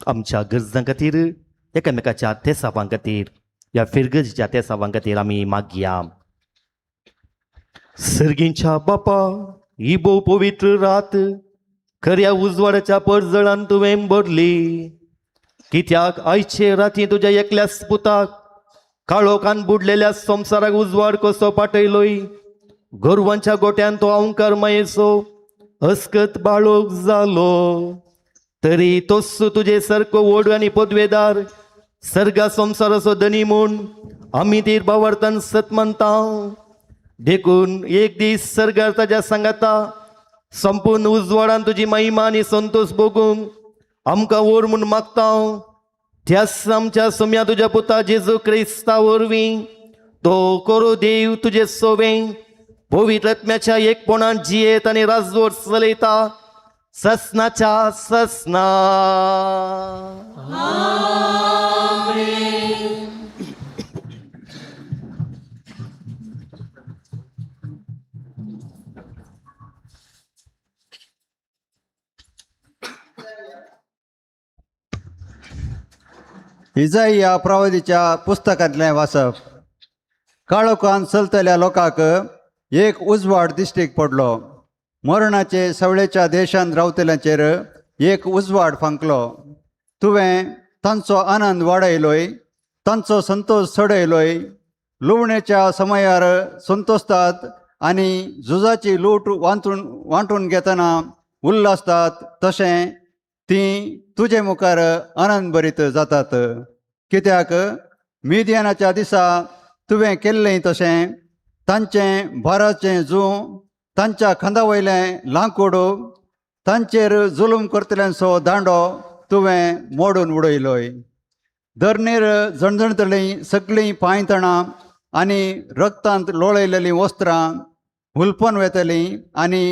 आमच्या गरजां खातीर, एकामेकाच्या तेसावां खातीर, ह्या फिरगजेच्या तेसावां खातीर आमी मागया. सर्गींच्या बापा, ही भोव पवित्र रात खऱ्या उजवाडाच्या परजळान तुवें भरली. कित्याक आयचे राती तुज्या एकल्याच पुताक काळोखान बुडलेल्या संवसाराक उजवाड कसो पाटयलोय. गोरवांच्या गोट्यान तो अंकार मायेचो अस्कत बाळोक जालो. तरी तोच तुजे सारको व्हड आनी पदवेदार सर्गा संवसाराचो धनी म्हूण आमी तीर बावरतान सत मानता. देखून एक दीस सर्गार ताज्या सांगाता संपूर्ण उजवाडान तुजी महिमा आनी संतोष भोगूंक आमकां व्हर म्हूण मागता. त्याच आमच्या सोम्या तुज्या पुता जेजू क्रिस्ता वरवीं, तो करो देव तुजे सोवें पवित्र आत्म्याच्या एकपणान जियेत आनी राजवट चलयता ससनाच्या ससना. इजाई प्रवादीच्या पुस्तकांतलें वाचप. काळोखान चलतल्या लोकांक एक उजवाड दिश्टीक पडलो. मरणाचे सवळेच्या देशांत रावतल्यांचेर एक उजवाड फांकलो. तुवें तांचो आनंद वाडयलोय, तांचो संतोश चडयलोय. लुवणेच्या समयार संतोषतात आनी झुजाची लूट वांटून वांटून घेतना उल्हासतात तशें तीं तुजे मुखार आनंद भरीत जातात. कित्याक मिदियानाच्या दिसा तुवें केल्लें तशें तांचें भाराचें जूं, तांच्या खांदा वयलें लांकूड, तांचेर जुलूम करतल्यांचो दांडो तुवें मोडून उडयलोय. धरणीर झणझणतलीं सगळीं पांयतणां आनी रक्तांत लोळयलेलीं वस्त्रां हुलपन वेतलीं आनी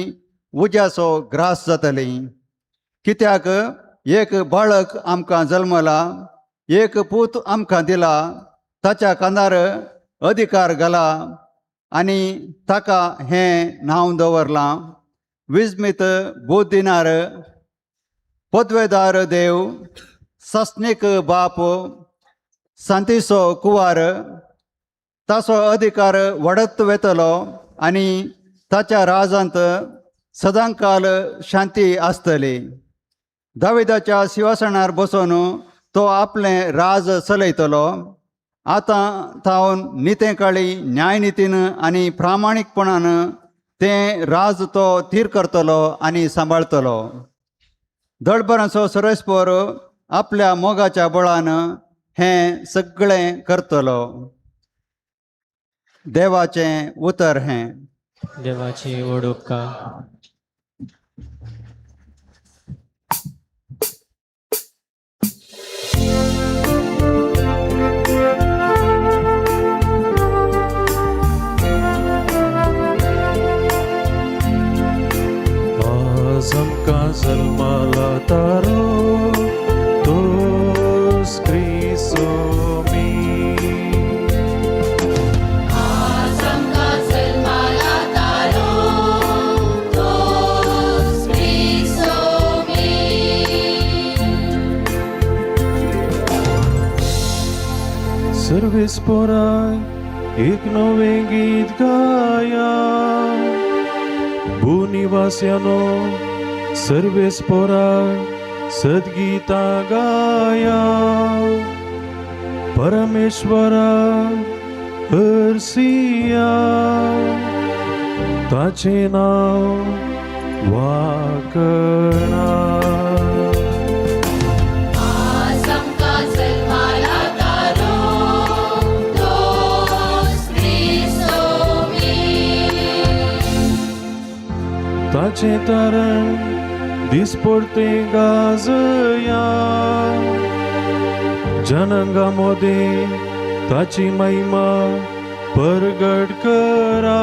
उज्याचो ग्रास जातलीं. कित्याक एक बाळक आमकां जल्मला, एक पूत आमकां दिला, ताच्या कानार अधिकार घाला आनी ताका हें नांव दवरलां विस्मीत बुद्दिनार, पदवेदार देव, सस्नीक बाप, सांतीचो कुवार. ताचो अधिकार वाडत वेतलो आनी ताच्या राजांत सदांकाल शांती आसतली. दाविदाच्या शिवासनार बसून तो आपलें राज चलयतलो. आतां थावन नितेकाळी न्यायनितीन आनी प्रामाणीकपणान तें राज तो थीर करतलो आनी सांबाळतलो. दळबरांचो सरस्पोर आपल्या मोगाच्या बळान हें सगळें करतलो. देवाचें उतर हें. देवाची व्हड उपकार. आज आमकां जल्माला तारो तोच क्रिसोमी. आज आमकां जल्माला तारो तोच क्रिसोमी. सर्वेस पोराय एक नवें गीत गाया, भूनिवास्यानो सर्वेस पोराय सद्गीतां गाया. परमेश्वरा हरसिया ताचें नांव वाकणा. आज आमकां जल्माला तारो तोच क्रिसोमी. ताचें तारण दिसपडतें गाजया, जनंगा मोदें ताची महिमा परगट करा.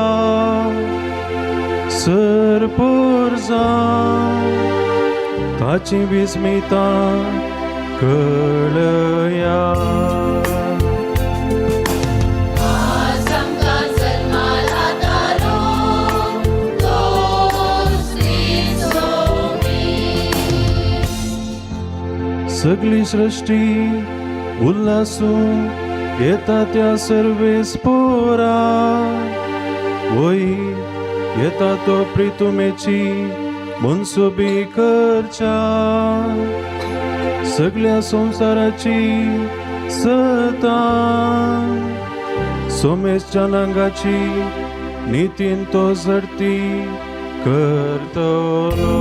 सरपोर ताची विस्मिता कळया. आज आमकां जल्माला तारो तोच क्रिसोमी. सगळी सृष्टी उल्हासून येता त्या सर्वेस पोरा वय येता तो प्रितुमेची मनसुबी करच्या सगळ्या संवसाराची सता सोमेश जनांगाची नितीन तो झडती करतलो.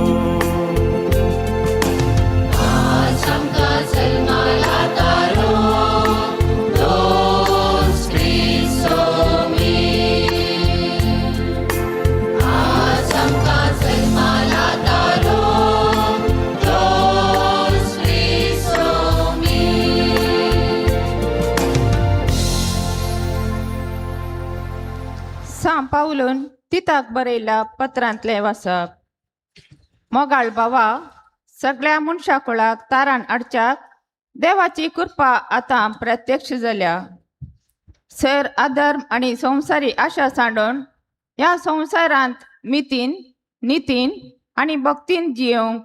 आज आमकां जल्माला तारो दोस क्रिस्तोमी. आज आमकां जल्माला तारो दोस क्रिस्तोमी. सां पावलून तिताक बरयल्या पत्रांतलें वाचप. मोगाळ बाबा, सगळ्या मनशा कुळाक तारान हाडच्याक देवाची कृपा आतां प्रत्यक्ष जाल्या. सर अधर्म आनी संवसारी आशा सांडून ह्या संवसारांत मितीन नितीन आनी भक्तीन जियोवंक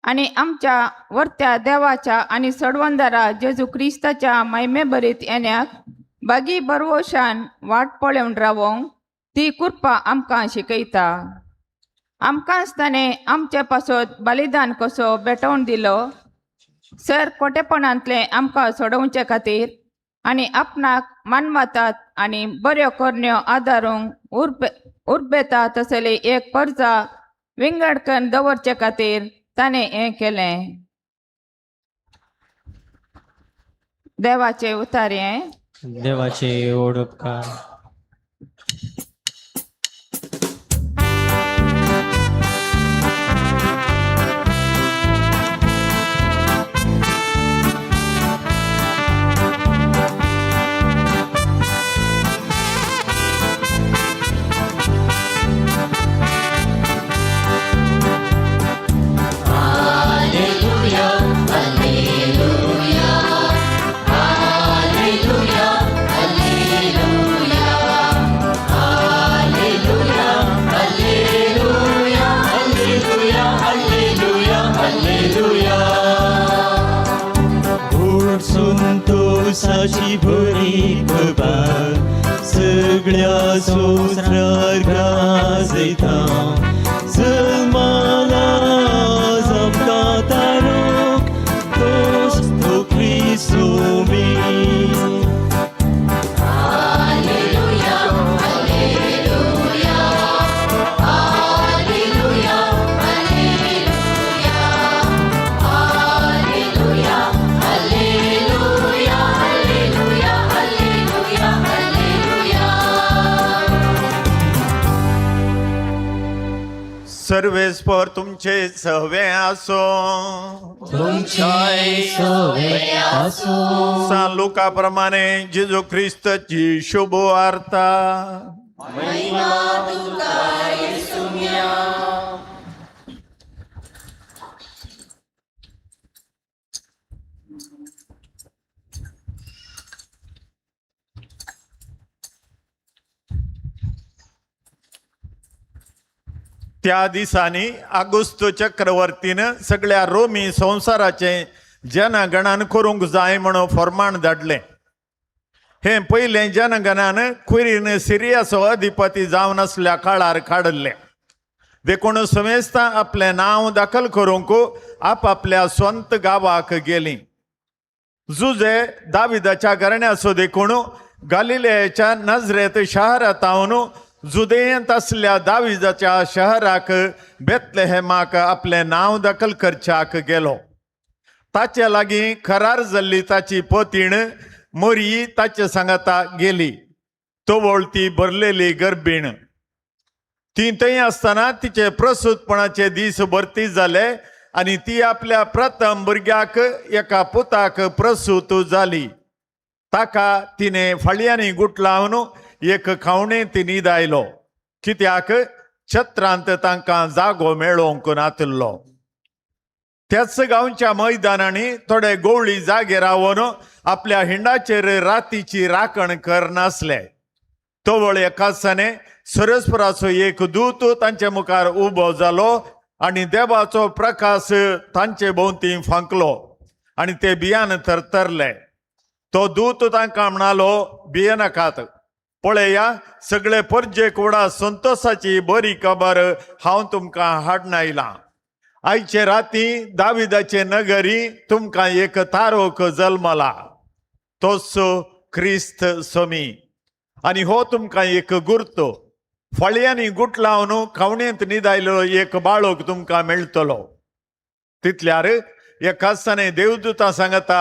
आनी आमच्या वर्त्या देवाच्या आनी सडवंदारा जेजू क्रिस्ताच्या महिमे भरीत येण्याक बागी बरवशान वाट पळोवन रावोंक ती कृपा आमकां शिकयता. आमकांच ताणें आमचे पासत बलिदान कसो भेटोवन दिलो सर खोटेपणांतलें आमकां सोडोवचे खातीर आनी आपणाक मानवतात आनी बऱ्यो करण्यो आदारूंक उर्बेता तसली एक परजा विंगड करून दवरचे खातीर ताणें हें केलें. देवाचे उतारे. देवाची ओडपकार. संतोषाची बरी खबर सगळ्या संवसारार गाजयता. जल्माला आमकां तारोक तोच तो क्रिस्तोमी. सर्वेस्पर तुमचे सवे आसो. सान लुका प्रमाणे जेजू ख्रिस्ताची शुभ वार्ता. त्या दिसांनी आगुस्त चक्रवर्तीन सगळ्या रोमी संवसाराचे जनगणन करूंक जाय म्हणून फॉर्माण धाडलें. हें पयलें जनगणन कुरीन सिरियाचो अधिपती जावन आसल्या काळार काडिल्लें. देखून समेस्तां आपलें नांव दाखल करूंक आपापल्या स्वंत गांवाक गेलीं. जुजे दाविदाच्या घराण्याचो देखून गालिलेच्या नजरेत शहरांत जुदेयंत आसल्या दाविदाच्या शहराक बेतलेहेमाक आपलें नांव दाखल करच्याक गेलो. ताचे लागीं खरार जाल्ली ताची पतीण मोरी ताचे सांगाता गेली. तवळ ती भरलेली गर्भीण. ती थंय आसतना तिचे प्रसूतपणाचे दीस भरती जाले आनी ती आपल्या प्रथम भुरग्याक एका पुताक प्रसूत जाली. ताका तिणें फाळयांनी गुटलावन एक खावणे ती न्हिदायलो, कित्याक छत्रांत तांकां जागो मेळोवंक नातिल्लो. त्याच गांवच्या मैदानांनी थोडे गोवळी जागे रावन आपल्या हिंडाचेर रातीची राखण करनासले. तवळ एकासाने सरस्पराचो एक दूत तांचे मुखार उबो जालो आनी देवाचो प्रकाश तांचे भोंवती फांकलो आनी ते भियान थरथरले. तो दूत तांकां म्हणालो, भियेनाकात, पळया सगळे परजेक व्हडा संतोसाची बरी खबर हांव तुमकां हाडून आयलां. आयचे राती दाविदाचे नगरी तुमकां एक तारोक जल्मला, तोच क्रिस्त समी. आनी हो तुमकां एक गुर्तो, फळयांनी गुटलावन खवणेंत न्हिदायलो एक बाळक तुमकां मेळटलो. तितल्यार एका आसतना देवदूतां सांगता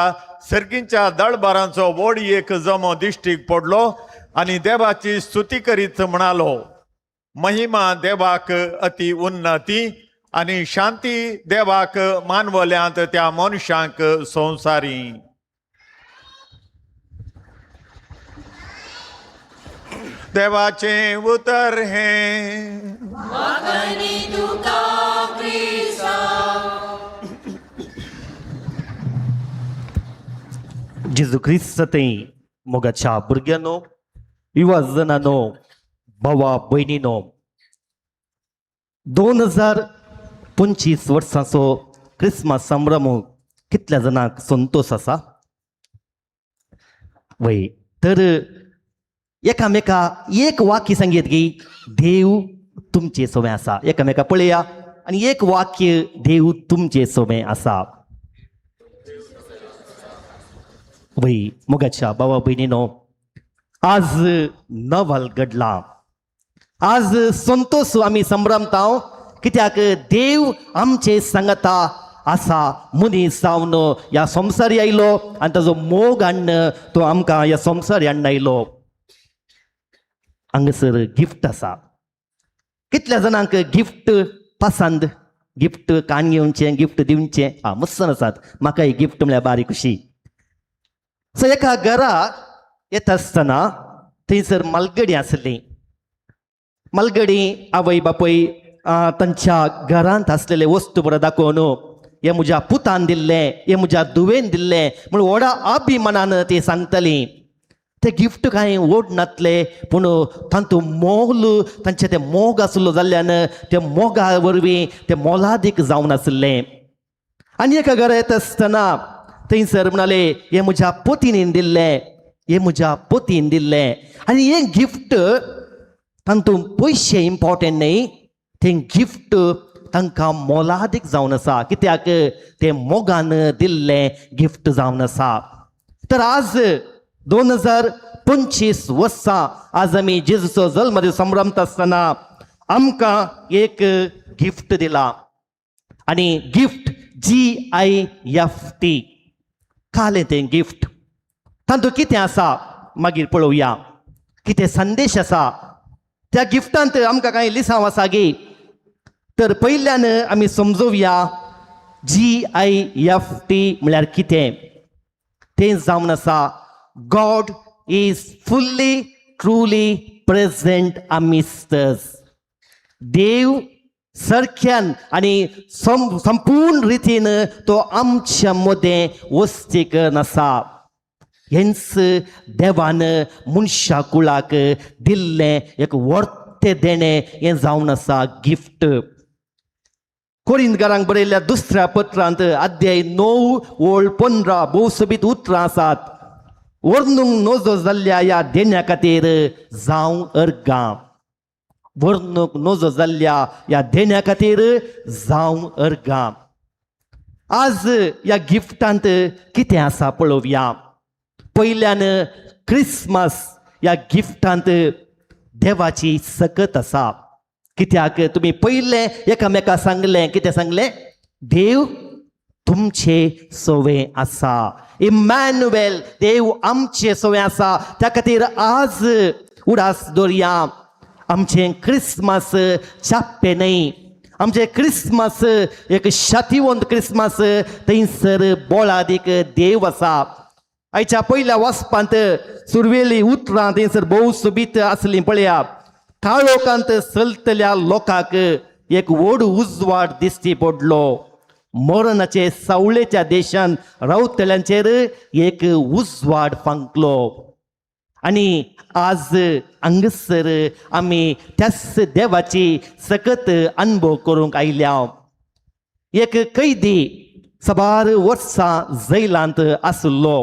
सर्गींच्या दळबारांचो व्हड एक जमो दिश्टीक पडलो आनी देवाची स्तुती करीत म्हणालो, महिमा देवाक अति उन्नती आनी शांती देवाक मानवल्यांत त्या मनशांक संवसारी. देवाचें उतर हें. जेजू क्रिस्त थंय मोगाच्या भुरग्यांनो, युवा जणांनो, भावा भयणीनो, 2025 वर्सांचो क्रिसमस संभ्रम कितल्या जाणांक संतोश आसा वय? तर एकामेका एक वाक्य सांगयत की देव तुमचे सोवे आसा. एकामेका पळया आनी एक वाक्य, देव तुमचे सोवे आसा. वय मोगाच्या भावा भयणीनो, आज नवल घडला, आज संतोष आमी संभ्रमता कित्याक देव आमचे सांगता आसा. मनीस जावन ह्या संवसारी आयलो आनी ताजो मोग हाडून तो आमकां ह्या संवसारी हाडून आयलो. हांगासर गिफ्ट आसा. कितल्या जाणांक गिफ्ट पसंद? गिफ्ट कान घेवचें, गिफ्ट दिवचें, आं मस्त आसात. म्हाकाय गिफ्ट म्हळ्यार बारी खुशी. सो एका घरा येता आसतना थंयसर मालगडी आसली. मालगडी आवय बापूय तांच्या घरांत आसलेले वस्तू बरो दाखोवन, हें म्हज्या पुतान दिल्लें, हें म्हज्या धुवेन दिल्लें म्हूण व्हडा अभिमानान ती सांगताली. ते गिफ्ट कांय व्हड नासले, पूण तांतू मोल तांचे ते मोग आसलो जाल्ल्यान ते मोगा वरवीं ते मोलादीक जावन आसलें. आनी एका घरा येता आसतना थंयसर म्हणाले, हें म्हज्या पोतीन दिल्लें, हें म्हज्या पोतीन दिल्लें. आनी हें गिफ्ट तातूंत पयशे इम्पोर्टंट न्हय, तें गिफ्ट तांकां मोलादीक जावन आसा कित्याक तें मोगान दिल्लें गिफ्ट जावन आसा. तर आज 2025 वर्सां आज आमी जेजूचो जल्मदीस संभ्रमता आसतना आमकां एक गिफ्ट दिला आनी गिफ्ट GIFT कालें तें गिफ्ट. तातूंत कितें आसा मागीर पळोवया, कितें संदेश आसा त्या गिफ्टांत. आमकां कांय लिसांव आसा गी? तर पयल्यान आमी समजोवया GIFT म्हळ्यार कितें. तें जावन आसा God is fully truly present amidst us. देव सारक्यान आनी संपूर्ण रितीन तो आमच्या मदें वस्ती करून आसा. हेंच देवान मनशा कुळाक दिल्लें एक वर्तें देणें, हें जावन आसा गिफ्ट. कोरिंदकारांक बरयल्ल्या दुसऱ्या पत्रांत अध्याय 9 ओळ 15 भोव सोबीत उतरां आसात. वर्णूंक नजो जाल्ल्या ह्या देण्या खातीर जावं अर्गां. वर्णूंक नजो जाल्ल्या ह्या देण्या खातीर जावं अर्गां. आज ह्या गिफ्टांत कितें आसा पळोवया. पयल्यान क्रिसमस ह्या गिफ्टांत देवाची सकत आसा कित्याक तुमी पयलें एकामेका सांगलें. कितें सांगलें? देव तुमचे सोवे आसा. इमॅन्युएल, देव आमचे सोवे आसा. त्या खातीर आज उडास दवरया, आमचें क्रिसमस चाप्पें न्हय, आमचें क्रिसमस एक शातिवंत क्रिसमस. थंयसर बोळादीक देव आसा. आयच्या पयल्या वाचपांत सुरवेली उतरां थंयसर भोव सोबीत आसलीं. पळया, काळोखांत चलतल्या लोकांक एक व्हड उजवाड दिश्टी पडलो. मरणाचे सावळेच्या देशान रावतल्यांचेर एक उजवाड फांकलो. आनी आज हांगासर आमी त्याच देवाची सकत अनुभव करूंक आयल्या. एक कैदी साबार वर्सां जैलांत आशिल्लो.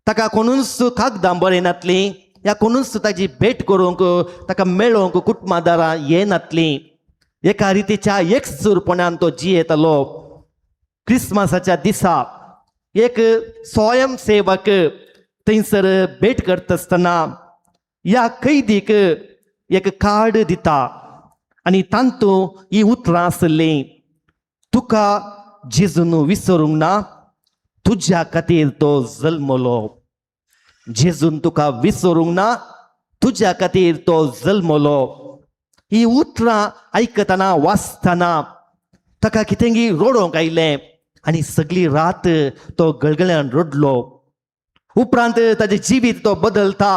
ताका कोणूच कागदां बरयनातलीं या कोणूच ताजी भेट करूंक ताका मेळोवंक कुटुंबादारां येनातलीं. एका रितीच्या एकसूरपणान तो जियेतालो. क्रिसमसाच्या दिसा एक स्वयंसेवक थंयसर भेट करता आसतना ह्या कैदीक एक कार्ड दिता आनी तांतूं ही उतरां आसलीं, तुका जेजून विसरूंक ना, तुज्या खातीर तो जल्मलो. जेजून तुका विसरूंक ना, तुज्या खातीर तो जल्मलो. ही उतरां आयकतना वाचतना ताका कितेंगी रडोवंक आयलें आनी सगळी रात तो गळगळ्यान रडलो. उपरांत ताजें जिवीत तो बदलता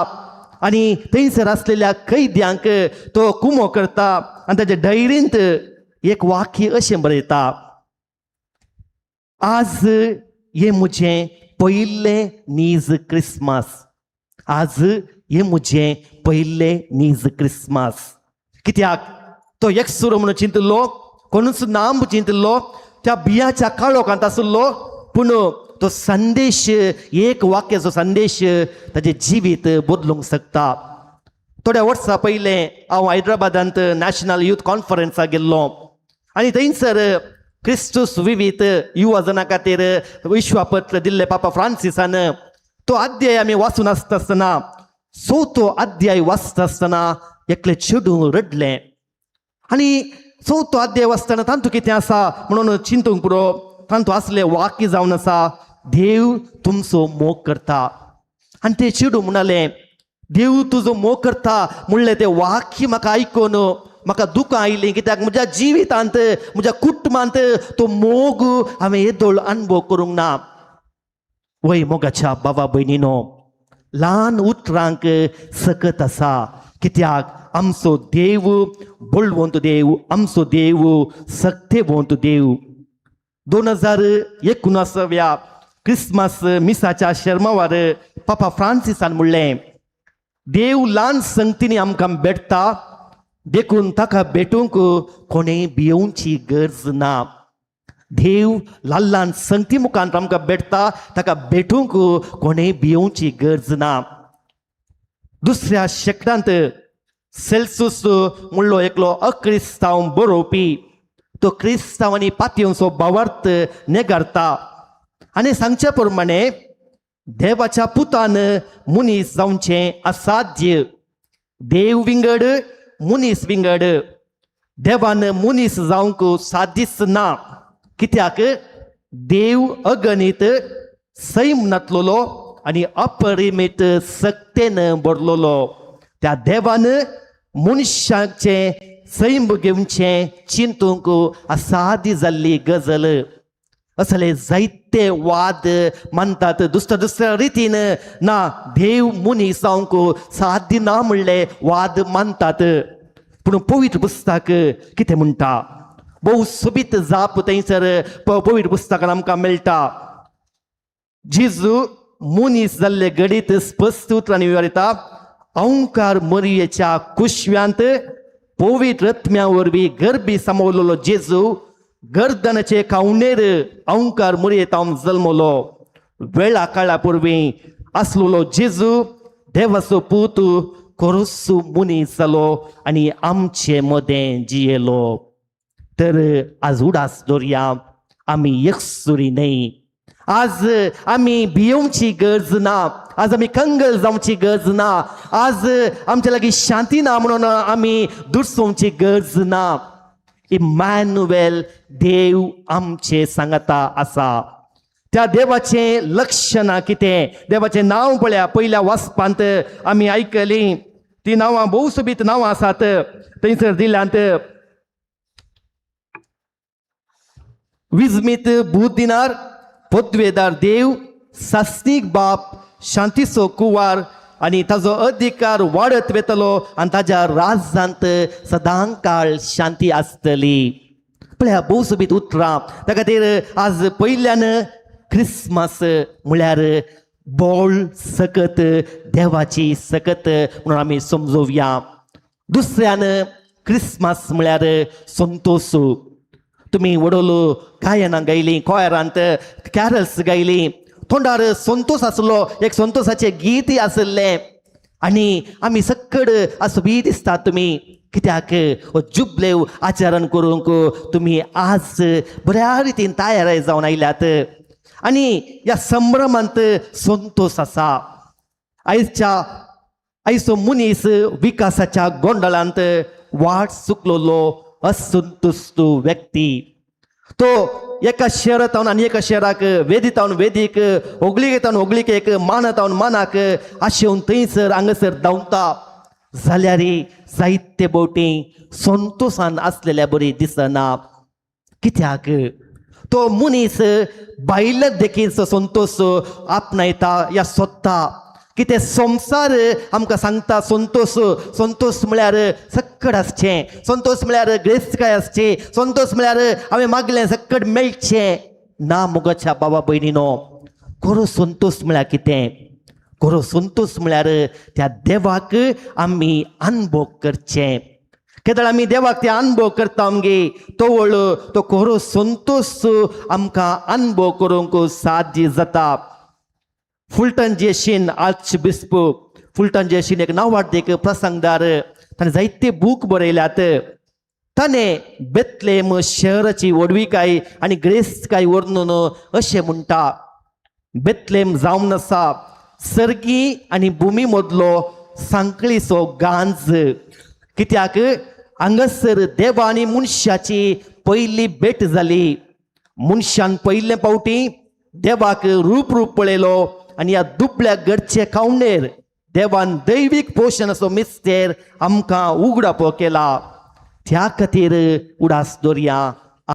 आनी थंयसर आसलेल्या कैद्यांक तो कुमो करता आनी ताच्या डायरींत एक वाक्य अशें बरयता, आज हें म्हजें पयलें नीज क्रिसमस, आज हें म्हजें पयलें नीज क्रिसमस. कित्याक तो एकसुरो म्हणून चिंतिल्लो, कोणूच ना म्हूण चिंतिल्लो, त्या बियाच्या काळोखांत आशिल्लो. पूण तो संदेश, एक वाक्याचो संदेश ताजें जिवीत बदलूंक शकता. थोड्या वर्सां पयलें हांव हैदराबादांत नॅशनल यूथ कॉन्फरन्साक गेल्लो आनी थंयसर क्रिस्तूस विवीत युवा जना खातीर विश्वापत्र दिल्लें पापा फ्रांसिसान. तो अध्याय आमी वाचून आसता आसतना, चवथो अध्याय वाचता आसतना एकलें चेडूं रडलें आनी चवथो अध्याय वाचतना तातूंत कितें आसा म्हणून चिंतूंक पुरो. तातूंत आसलें वाक्य जावन आसा, देव तुमचो मोग करता. आनी तें चेडूं म्हणालें, देव तुजो मोग करता म्हणलें तें वाक्य म्हाका आयकून म्हाका दुकां आयलीं, कित्याक म्हज्या जिवितांत म्हज्या कुटुंबांत तो मोग हांवें येदोळ अणभव करूंक ना. वय मोगाच्या बाबा भयणीनो, ल्हान उतरांक सकत आसा, कित्याक आमचो देव बळवंत देव, आमचो देव सक्तेवंत देव. 2019व्या क्रिसमस मिसाच्या शर्मावार पापा फ्रांसिसान म्हणलें, देव ल्हान संगतींनी आमकां भेटता, देखून ताका भेटूंक कोणें भियोवची गरज ना. देव ल्हान ल्हान संगती मुखार आमकां भेटता, ताका भेटूंक कोणें भियोवची गरज ना. दुसऱ्या शेकडांत सेल्सूस म्हणलो एकलो अक्रिस्तांव बरोवपी, तो क्रिस्तांव आनी पातयेंचो भावार्थ नेगारता आनी सांगचे प्रमाणे देवाच्या पुतान मनीस जावचें असाध्य. देव विंगड, मनीस विंगड. देवान मनीस जावंक सादीच ना, कित्याक देव अगणीत सैम नातलेलो आनी अपरिमीत सक्तेन भरलेलो. त्या देवान मनशाचें सैम घेवचें चिंतूंक असादी जाल्ली गजल. असले जायते वाद मानतात दुसऱ्या दुसऱ्या रितीन ना देव मनीस जावंक साध्य ना म्हणले वाद मानतात. पूण पवित्र पुस्तक कितें म्हणटा, भोव सोबीत जाप थंयसर पवित्र पुस्तकान आमकां मेळटा. जेजू मनीस जाल्ले घडीत स्पश्ट उतरांनी विवरिता, अंकार मरियेच्या कुशव्यांत पवित्र आत्म्या वरवीं गर्भी सामवलेलो जेजू गर्दनाचे खावणेर अंकार मरियेतावन जल्मलो. वेळा काळा पूर्वी आसलेलो जेजू देवाचो पूत खरोच मनीस जालो आनी आमचे मदें जियेलो. तर आज उडास दवरया, आमी एकसुरी न्हय. आज आमी भियोवची गरज ना, आज आमी कंगल जावची गरज ना, आज आमच्या लागीं शांती ना म्हणून आमी दुरसोवची गरज ना. इमॅन्युएल देव आमचे सांगाता आसा. त्या देवाचें लक्षणां कितें, देवाचें नांव पळया. पयल्या वाचपांत आमी आयकलीं ती नांवां भोव सोबीत नांवां आसात थंयसर दिल्यांत. विजमीत भूत दिनार, पदवेदार देव, सासणीक बाप, शांतीचो कुवार आनी ताजो अधिकार वाडत वेतलो आनी ताज्या राजांत सदां काळ शांती आसतली. पळया भोव सोबीत उतरां. त्या खातीर आज पयल्यान क्रिसमस म्हळ्यार बोळ सकत, देवाची सकत म्हणून आमी समजोवया. दुसऱ्यान क्रिसमस म्हळ्यार संतोश. तुमी वडोल गायनां गायलीं, कॉयरांत कॅरल्स गायलीं, तोंडार संतोश आसलो, एक संतोशाचें गीत आसलें आनी आमी सक्कड असो बी दिसता तुमी कित्याक हो जुबलेव आचरण करूंक तुमी आज बऱ्या रितीन तयार जावन आयल्यात आनी ह्या संभ्रमांत संतोश आसा. आयच्या आयचो मनीस विकासाच्या गोंदळांत वाट चुकलोलो असंतुश्ट व्यक्ती. तो एका शहरांत आनी एका शहराक, वेदीतावन वेदीक, होगळिकेतावन होगळिकेक, मानातावन मानाक आशेवन थंयसर हांगासर धांवता जाल्यार जायते भोवटी संतोशान आसलेल्या बरी दिसना. कित्याक तो मनीस भायल्या देखीचो संतोश आपणायता या सोदता. कितें संवसार आमकां सांगता संतोश, संतोश म्हळ्यार सक्कड आसचें, संतोश म्हळ्यार ग्रेस्तकाय आसची, संतोश म्हळ्यार हांवें मागलें सक्कड मेळचें ना. मुगोच्या बाबा भयणीनो, खरो संतोश म्हळ्यार कितें? खरो संतोश म्हळ्यार त्या देवाक आमी अनुभव करचें. केदळ आमी देवाक ते अनुभव करता आमगे तवळ तो खरो संतोश आमकां अनुभव करूंक साध्य जाता. फुलटन जेशीन, आर्च बिस्प फुलटन जेशीन, एक नांवाडदीक प्रसंगदार, ताणें जायते बूक बरयल्यात. ताणें बेतलेम शहराची व्हडविकाय आनी ग्रेस्तकाय वर्णून अशें म्हणटा, बेतलेम जावन आसा सर्गी आनी भुमी मदलो सांकळीचो गांज. कित्याक हांगासर देवा आनी मनशाची पयली भेट जाली. मनशान पयले फावटी देवाक रूप रूप पळयलो आनी ह्या दुबळ्या घरचे खावणेर देवान दैवीक पोशणाचो मिस्तेर आमकां उगडापो केला. त्या खातीर उडास दवरया,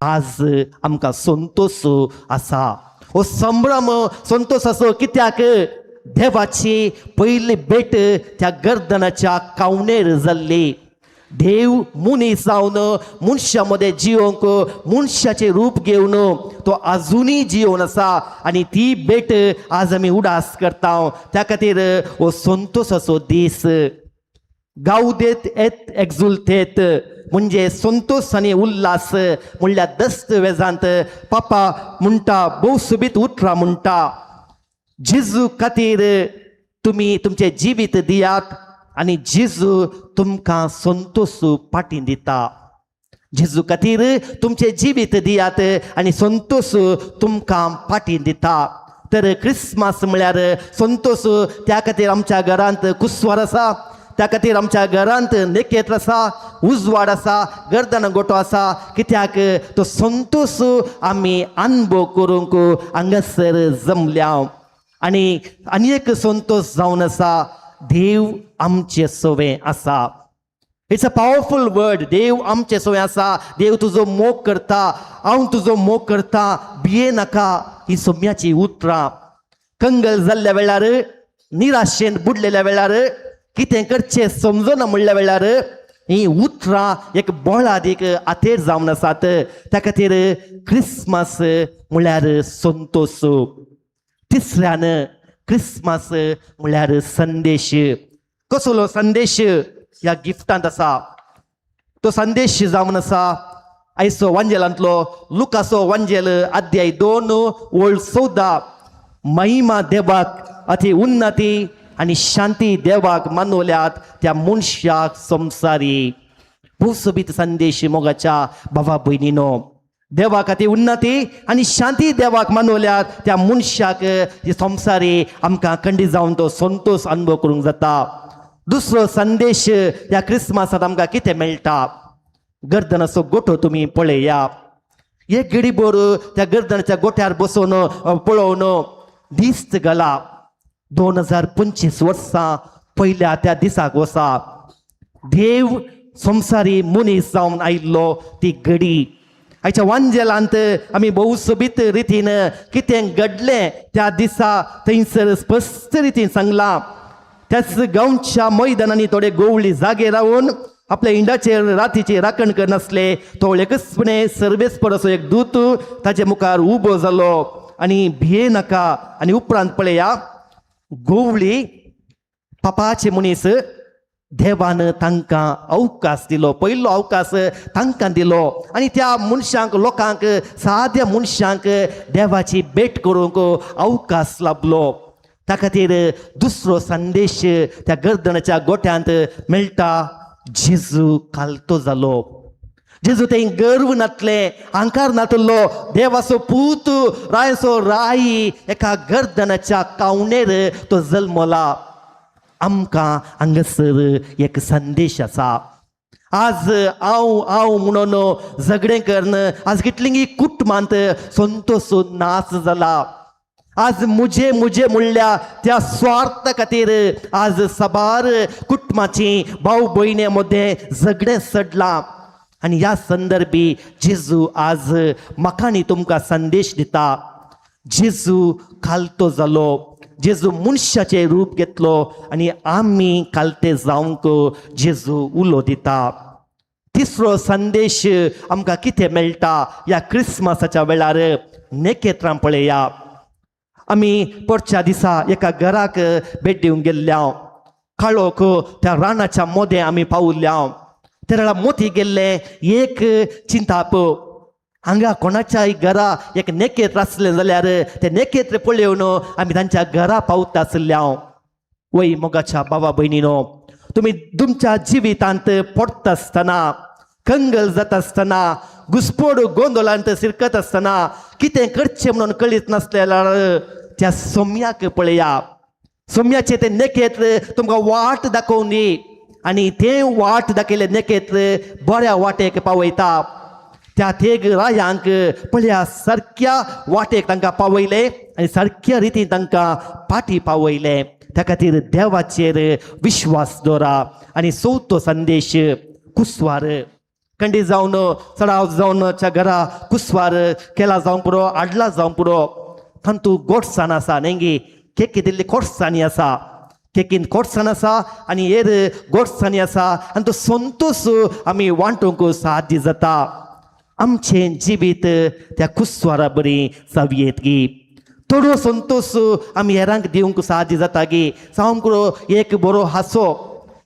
आज आमकां संतोश आसा, हो संभ्रम संतोश आसो. कित्याक देवाची पयली भेट त्या गर्दनाच्या कावणेर जाल्ली. देव मनीस जावन मनशा मदें जियोंक मनशाचें रूप घेवन तो आजुनूय जियोन आसा आनी ती भेट आज आमी उडास करता. त्या खातीर हो संतोशाचो दीस. गावदेत एत एक्झुलतेत म्हणजे संतोष आनी उल्हास म्हणल्यार दस्तवेजांत पापा म्हणटा, भोव सोबीत उतरां म्हणटा, जेजू खातीर तुमी तुमचें जिवीत दियात आनी जेजू तुमकां संतोश पाटी दिता. जेजू खातीर तुमचें जिवीत दियात आनी संतोश तुमकां पाटी दिता. तर क्रिसमस म्हळ्यार संतोश. त्या खातीर आमच्या घरांत कुस्वार आसा, त्या खातीर आमच्या घरांत नेकेत्र आसा, उजवाड आसा, गर्दन गोटो आसा. कित्याक तो संतोश आमी अनुभव करूंक हांगासर जमल्या. आनी आनी एक संतोश जावन आसा, देव आमचे सवे आसा. It's a powerful word. देव आमचे सवे आसा. देव तुजो मोग करता, हांव तुजो मोग करता, भिये नाका. ही सोम्याची उतरां कंगल जाल्ल्या वेळार, निराशेन बुडलेल्या वेळार, कितें करचें समजना म्हणल्या वेळार ही उतरां एक बोळादीक आतेर जावन आसात. त्या खातीर क्रिसमस म्हळ्यार संतोश. तिसऱ्यान क्रिसमस म्हळ्यार संदेश. कसलो संदेश ह्या गिफ्टांत आसा? तो संदेश जावन आसा आयचो वांजेलांतलो, लुकासो वांजेल अध्याय 2 ओळ 14. महिमा देवाक अति उन्नती आनी शांती देवाक मानवल्यात त्या मनशाक संवसारी. भोव सोबीत संदेश मोगाच्या बाबा भयणीनो. देवाक अति उन्नती आनी शांती देवाक मानवल्यात त्या मनशाक संवसारी. आमकां खंडीत जावन तो संतोश अनुभव करूंक जाता. दुसरो संदेश ह्या क्रिसमसांत आमकां कितें मेळटा? गर्दनाचो गोठो तुमी पळया. एक घडीभर त्या गर्दनाच्या गोठ्यार बसोवन पळोवन दिस्त गेला. 2025 वर्सां पयल्या त्या दिसाक वसा देव संवसारी मनीस जावन आयिल्लो ती घडी. आयच्या वांजेलांत आमी भोव सोबीत रितीन कितें घडलें त्या दिसा थंयसर स्पश्ट रितीन सांगलां. त्याच गांवच्या मैदानांनी थोडे गोवळी जागे रावन आपल्या इंडाचेर रातीची राखण करनासले. तो एकचपणे सर्वेस्पर असो एक दूत ताचे मुखार उबो जालो आनी भिये नाका. आनी उपरांत पळया, गोवळी पापाचे मनीस देवान तांकां अवकाश दिलो, पयलो अवकाश तांकां दिलो आनी त्या मनशांक, लोकांक, साद्या मनशांक देवाची भेट करूंक अवकाश लाबलो. त्या खातीर दुसरो संदेश त्या गर्दनाच्या गोट्यांत मेळटा, जेजू कालतो जालो. जेजू थंय गर्व नातले, अहंकार नातलो. देवाचो पूत, रायचो राय एका गर्दनाच्या कावणेर तो जल्मला. आमकां हांगासर एक संदेश आसा. आज हांव हांव म्हणून झगडें करून आज कितलींगी कुटुंबांत संतोश नाच जाला. आज मुजे मुजे म्हणल्या त्या स्वार्थ खातीर आज साबार कुटुंबाची भाव भयणे मदें झगडें सडलां. आनी ह्या संदर्भी जेजू आज म्हाका आनी तुमकां संदेश दिता. जेजू खालतो जालो, जेजू मनशाचें रूप घेतलो आनी आमी कालते जावंक जेजू उलो दिता. तिसरो संदेश आमकां कितें मेळटा ह्या क्रिसमसाच्या वेळार? नेकेत्रां पळया. आमी परच्या दिसा एका घराक भेट दिवंक गेल्ल्या. काळोख त्या रानाच्या मोदें आमी पावल्ल्या. त्या वेळार मोती गेल्ले एक चिंताप, हांगा कोणाच्याय घरा एक नेकेत्र आसलें जाल्यार ते नेकेत्र पळोवन आमी तांच्या घरा पावता आसल्या. वय मोगाच्या बाबा भयणीनो, तुमी तुमच्या जिवितांत पडटा आसतना, कंगल जाता आसतना, घुसपोड गोंदोलांत सिरकत आसतना, कितें करचें म्हणून कळीत नासलें जाल्यार त्या सोम्याक पळया. सोम्याचें तें नेकेत्र तुमकां वाट दाखोवन दी आनी तें वाट दाखयलें नेकेत्र बऱ्या वाटेक पावयता. त्या थेग रायांक पळया, सारक्या वाटेक तांकां पावयलें आनी सारक्या रितीन तांकां पाटी पावयलें. त्या खातीर देवाचेर विश्वास दवरा. आनी चवथो संदेश, कुसवार कंडी जावन चडाव जावन घरा कुसवार केला जावंक पुरो, हाडला जावंक पुरो, तांतू गोडसाण आसा न्ही गी, केकी दिल्ली कोडसाणी आसा, केकीन कोडसाण आसा आनी हेर गोडसाणी आसा आनी तो संतोश आमी वांटूंक साध्य जाता. आमचें जिवीत त्या कुसवारा बरी जावयेत गी, थोडो संतोश आमी हेरांक दिवंक साध्य जाता गी. जावंक पुरो एक बरो हांसो,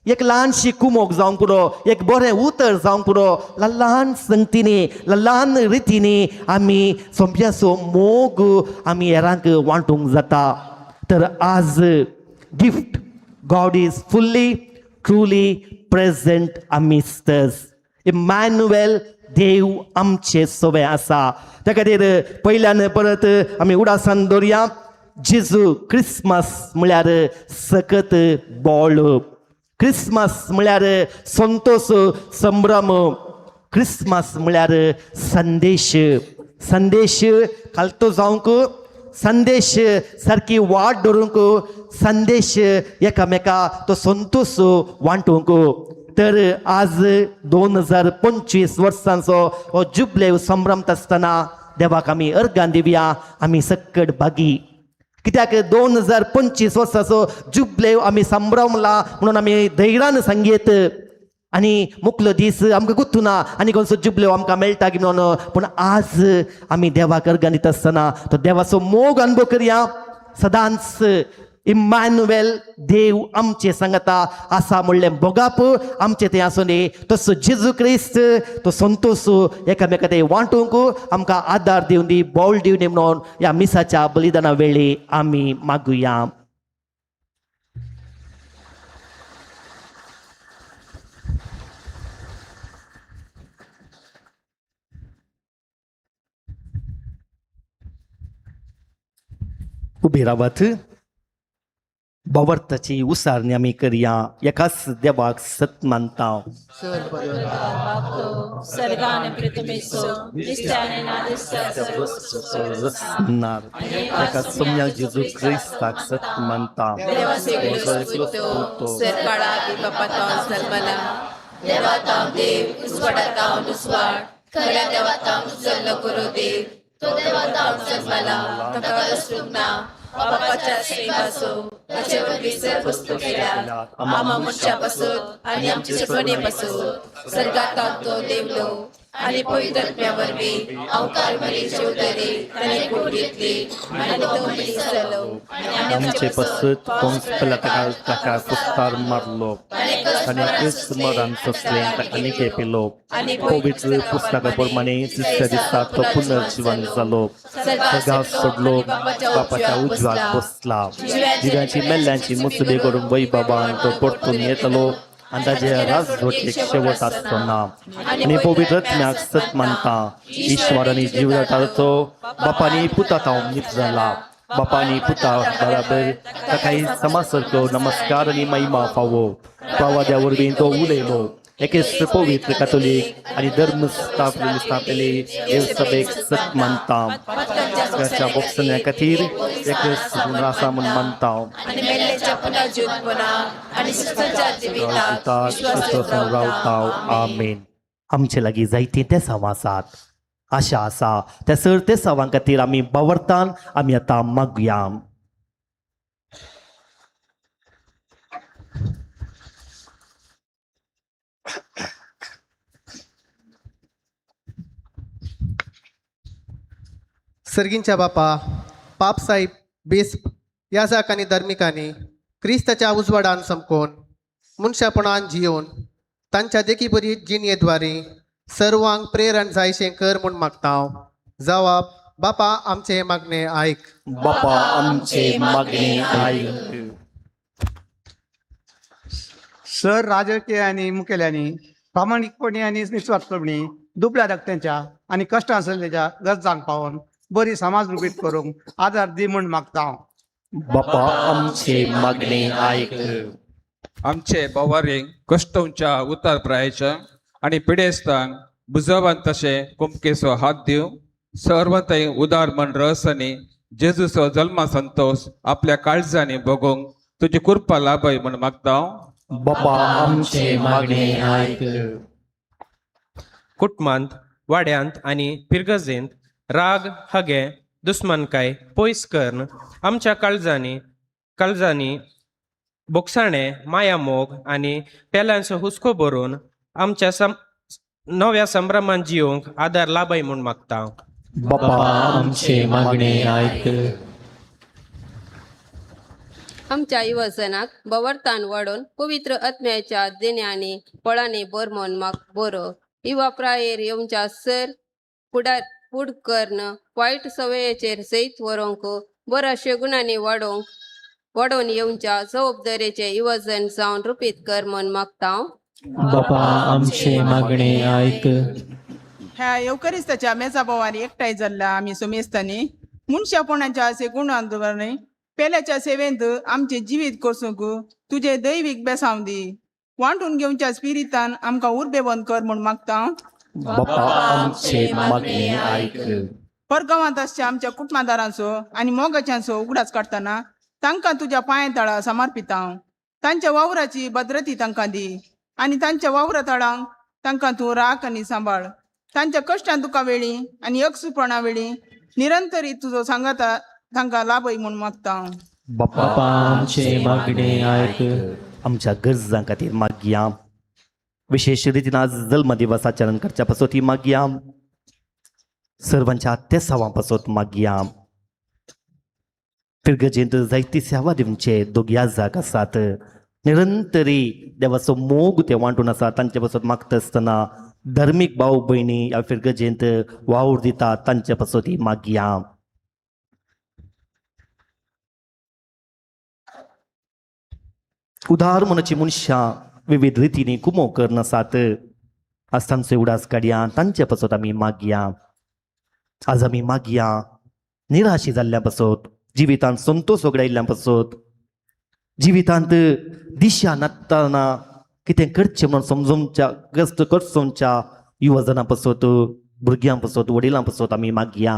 एक ल्हानशी कुमोक जावंक पुरो, एक बरें उतर जावंक पुरो. ल्हान संगतींनी, ल्हान रितींनी आमी सोंप्याचो मोग आमी हेरांक वांटूंक जाता. तर आज gift, God is fully truly present amidst us. Emmanuel, देव आमचे सोबे आसा. त्या खातीर पयल्यान परत आमी उडासान दवरया, जेजू क्रिसमस म्हळ्यार सकत बोळ, क्रिसमस म्हळ्यार संतोश संभ्रम, क्रिसमस म्हळ्यार संदेश. संदेश खालतो जावंक, संदेश सारकी वाट धरूंक, संदेश एकामेका तो संतोश वांटूंक. तर आज 2025 वर्सांचो हो जुबले संभ्रमत आसतना देवाक आमी अर्गान दिवया. आमी सक्कड भागी, कित्याक 2025 वर्साचो जुबले आमी संभ्रमला म्हणून आमी धैर्यान सांगयत. आनी मुकलो दीस आमकां गुत्तू ना आनी खंयचो जुबल्यो आमकां मेळटा की म्हणून, पूण आज आमी देवाक अर्गान दिता आसतना तो देवाचो मोग अनुभव करया. सदांच इम्मानुएल देव आमचे सांगता आसा म्हणलें भोगाप आमचें तें आसूं दी. तसो जेजू क्रिस्त तो संतोश एकामेका ते वांटूंक आमकां आदार दिवन दी, बोळ दिवन दी म्हणून ह्या मिसाच्या बलिदाना वेळी आमी मागुया. उबी रावात, भावार्थाची उसारणी आमी करया. एकाच देवाक सत मानता. एका सोम्या जेजू क्रिस्ताक सत मानता. बापाच्या सेवासो ताचे वरवीं सर्व वस्तू केल्या, आमा मनशा पासून आनी आमचे सुटवणे पासून. सर्गांत तो देवलो आनी पवित्र आत्म्या वरवीं अवकार मरीचे उदरे ताणें पोट घेतली आनी तो मनीस जालो आनी आमचे पसत पोंस पिलाताक ताका कुस्तार मारलो आनी क्रिस्त मरण सोंसलें, ताका निके पिलो. पवित्र पुस्तका प्रमाणे तिसऱ्या दिसा तो पुनर्जीवन जालो, सगळा सोडलो, बापाच्या उजवाक बसला. जिव्यांची मेल्ल्यांची मुसबे करून वैभवान तो परतून येतलो आनी ताजे राजवटीक शेवट आसचो ना. आनी पवित्र आत्म्याक सत मानता, ईश्वर आनी जीवदाताचो बापानी पुता ताव निपजला, बापानी पुता बराबर ताकाय समासारको नमस्कार आनी महिमा फावो. प्रवाद्या वरवीं तो उलयलो. एकेच पवित्र कातोलीक आनी धर्म स्थापलेली देवसभेक सत मानता. ताच्या बोगसण्या खातीर एकच आसा म्हूण मानता. आनी मेल्ल्याच्या पुनर्जीवपणाक आनी सृष्टीच्या जिविताक विश्वास रावता. आमेन. आमचे लागीं जायतीं तेसांव आसात, आशा आसा. त्या सर तेसांवां खातीर आमी बावरतान आमी आतां मागुया. सर्गींच्या बापा, पापसाहेब, बेस्प, याजाक आनी धर्मिकांनी क्रिस्ताच्या उजवाडान समकोन मनशापणान जियोवन तांच्या देखीबरी जिणयेद्वारे सर्वांक प्रेरण जायशें कर म्हूण मागता. जवाब बापा आमचे मागणे आयक. बापा आमचे मागणे आयक. सर राजकीय आनी मुखेल्यांनी प्रामाणीकपणी आनी निस्वार्थपणी दुबळ्या धाकट्यांच्या आनी कश्ट आसलेल्या गरजांक पावोवन बरी समाज रुपीत करूंक आदार दी म्हूण मागता हांव. बापा आमचे मागणे आयक. आमचे बोवारींक कश्टोंच्या उतार प्रायेच्या आनी पिडेस्तांक बुजवान तशें कुमकेचो हात दिवं सर्वतय उदार मन रहसांनी जेजूचो जल्मा संतोष आपल्या काळजांनी भोगोवंक तुजी कृपा लाभय म्हूण मागता. बापा आमचे मागणे आयक. कुटुंबांत, वाड्यांत आनी पिरगजेंत राग, हगे, दुस्मानकाय पयस करून आमच्या काळजांनी काळजांनी बोगसाणे, माया, मोग आनी पेल्यांचो हुस्को भरून आमच्या सम नव्या संभ्रमान जियोंक आदार लाभय म्हूण मागता. बापा आमचे मागणे आयक. आमच्या युवजनाक बवरतान वाडोवन पवित्र आत्म्याच्या देण्यांनी फळांनी भर म्हूण माग बरो युवा प्रायेर येवच्या सर फुडार फूड कर्ण वायट सवयेचेर जैत व्हरूंक बऱ्या शेगुणांनी वाडोवंक वाडोवन येवच्या जबाबदारेचे युवजन जावन रुपीत कर म्हूण मागता. बापा आमचे मागणे आयक. ह्या येवकरिस्ताच्या मेजाबोवार एकठांय जाल्ल्या आमी सुमेस्तांनी मनशापणाच्या असे गुणांद्वारे पेल्याच्या सेवेंत आमचें जिवीत कोसूंक तुजें दैवीक बेसांव दी. वांटून घेवच्या स्पिरितान आमकां उर्बेवंत कर म्हूण मागता. बापा आमचे मागणे आयक. परगांवांत आसच्या आमच्या कुटुंबादारांचो आनी मोगाच्यांचो उगडास काडटना तांकां तुज्या पांया तळा समर्पिता हांव. तांच्या वावराची भद्रती तांकां दी आनी तांच्या वावरा तळांक तांकां तूं राख आनी सांबाळ. तांच्या कश्टान तुका वेळी आनी यक्षपणा वेळी निरंतरी तुजो सांगाता तांकां लाभय म्हूण मागता हांव. बापा आमचे मागणे आयक. आमच्या गरजां खातीर मागया. विशेश रितीन आज जल्मदिवस आचरण करच्या पासत ही मागया. सर्वांच्या तेसावां पासत मागया. फिरगजेंत जायती सेवा दिवचे दोग याजाक आसात, निरंतरी देवाचो मोग ते वांटून आसा तांचे पासत मागता आसतना धर्मीक भाव भयणी ह्या फिरगजेंत वावर दिता तांचे पासत ही मागया. उदार मनाची मनशां विविध रितींनी कुमो करून आसात, आज तांचो उडास काडया, तांचे पासत आमी मागया. आज आमी मागया निराशी जाल्ल्या पासत, जिवितांत संतोष वगडायिल्ल्या पासत, जिवितांत दिशा नासतना कितें करचें म्हणून समजोवच्या कश्ट करचोवच्या युवजनां पासत, भुरग्यां पासत, वडिलां पासत आमी मागया.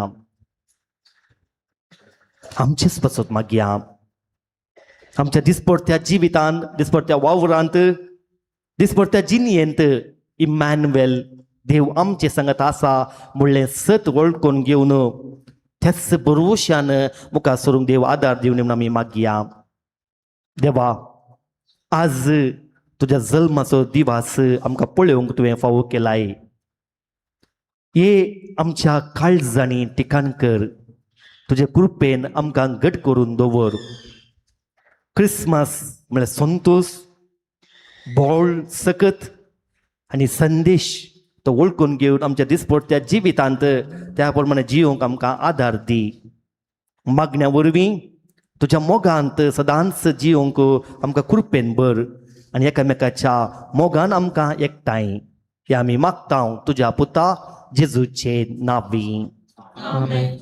आमचेच पासत मागया. आमच्या दिसपडत्या जिवितांत, दिसपडत्या वावरांत, दिसपडत्या जिणयेंत इमॅन्युएल देव आमचे सांगत आसा म्हणलें सत वळखून घेवन त्याच बरोवशान मुखार सरूंक देव आदार दिवन म्हणून आमी मागया. देवा, आज तुज्या जल्माचो दिवस आमकां पळोवंक तुवें फावो केलाय. ये आमच्या काळजांनी ठिकाण कर, तुजे कृपेन आमकां घट करून दवर. क्रिसमस म्हळ्यार संतोश, बोळ, सकत आनी संदेश तो वळखून घेवन आमच्या दिसपडत्या जिवितांत त्या प्रमाणे जियोंक आमकां आदार दी. मागण्या वरवीं तुज्या मोगांत सदांच जियोंक आमकां कृपेन भर आनी एकामेकाच्या मोगान आमकां एकठांय. हे आमी मागता तुज्या पुता जेजूचे नांवी. आमेन.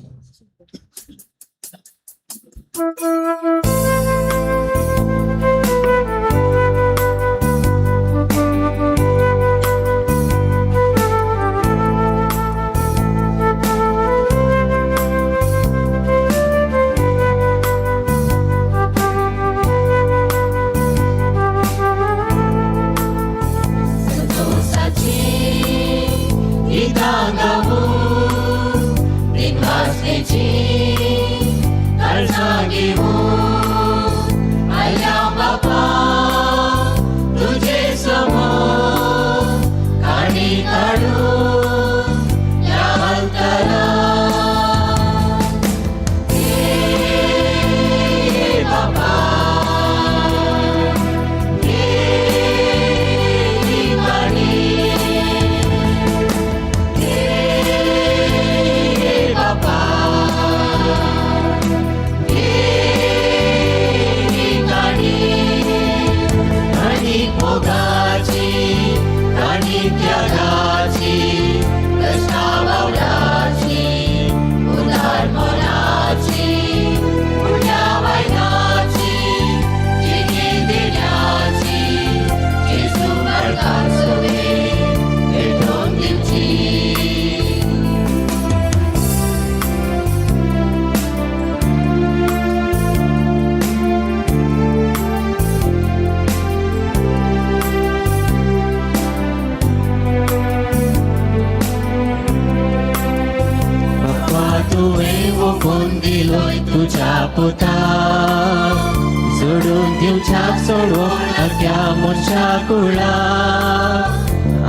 सोडून दिवच्याक सोडून अख्या मनशा कुळा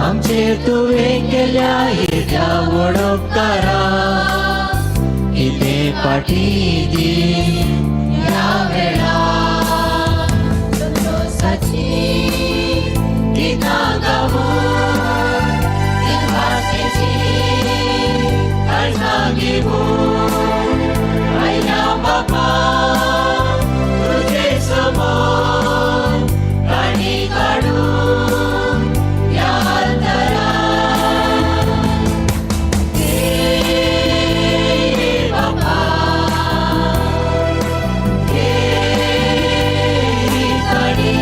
आमचेर तुवें केल्या येद्या व्हड उपकारा कितें फाटी दी ह्या वेळा. संतोषाची गितां गावून दिनवासेची काळजां घेवन आयल्या बापा तुजे समोर काणी काडून ह्या आल्तारार. हे बापा, हे काणी,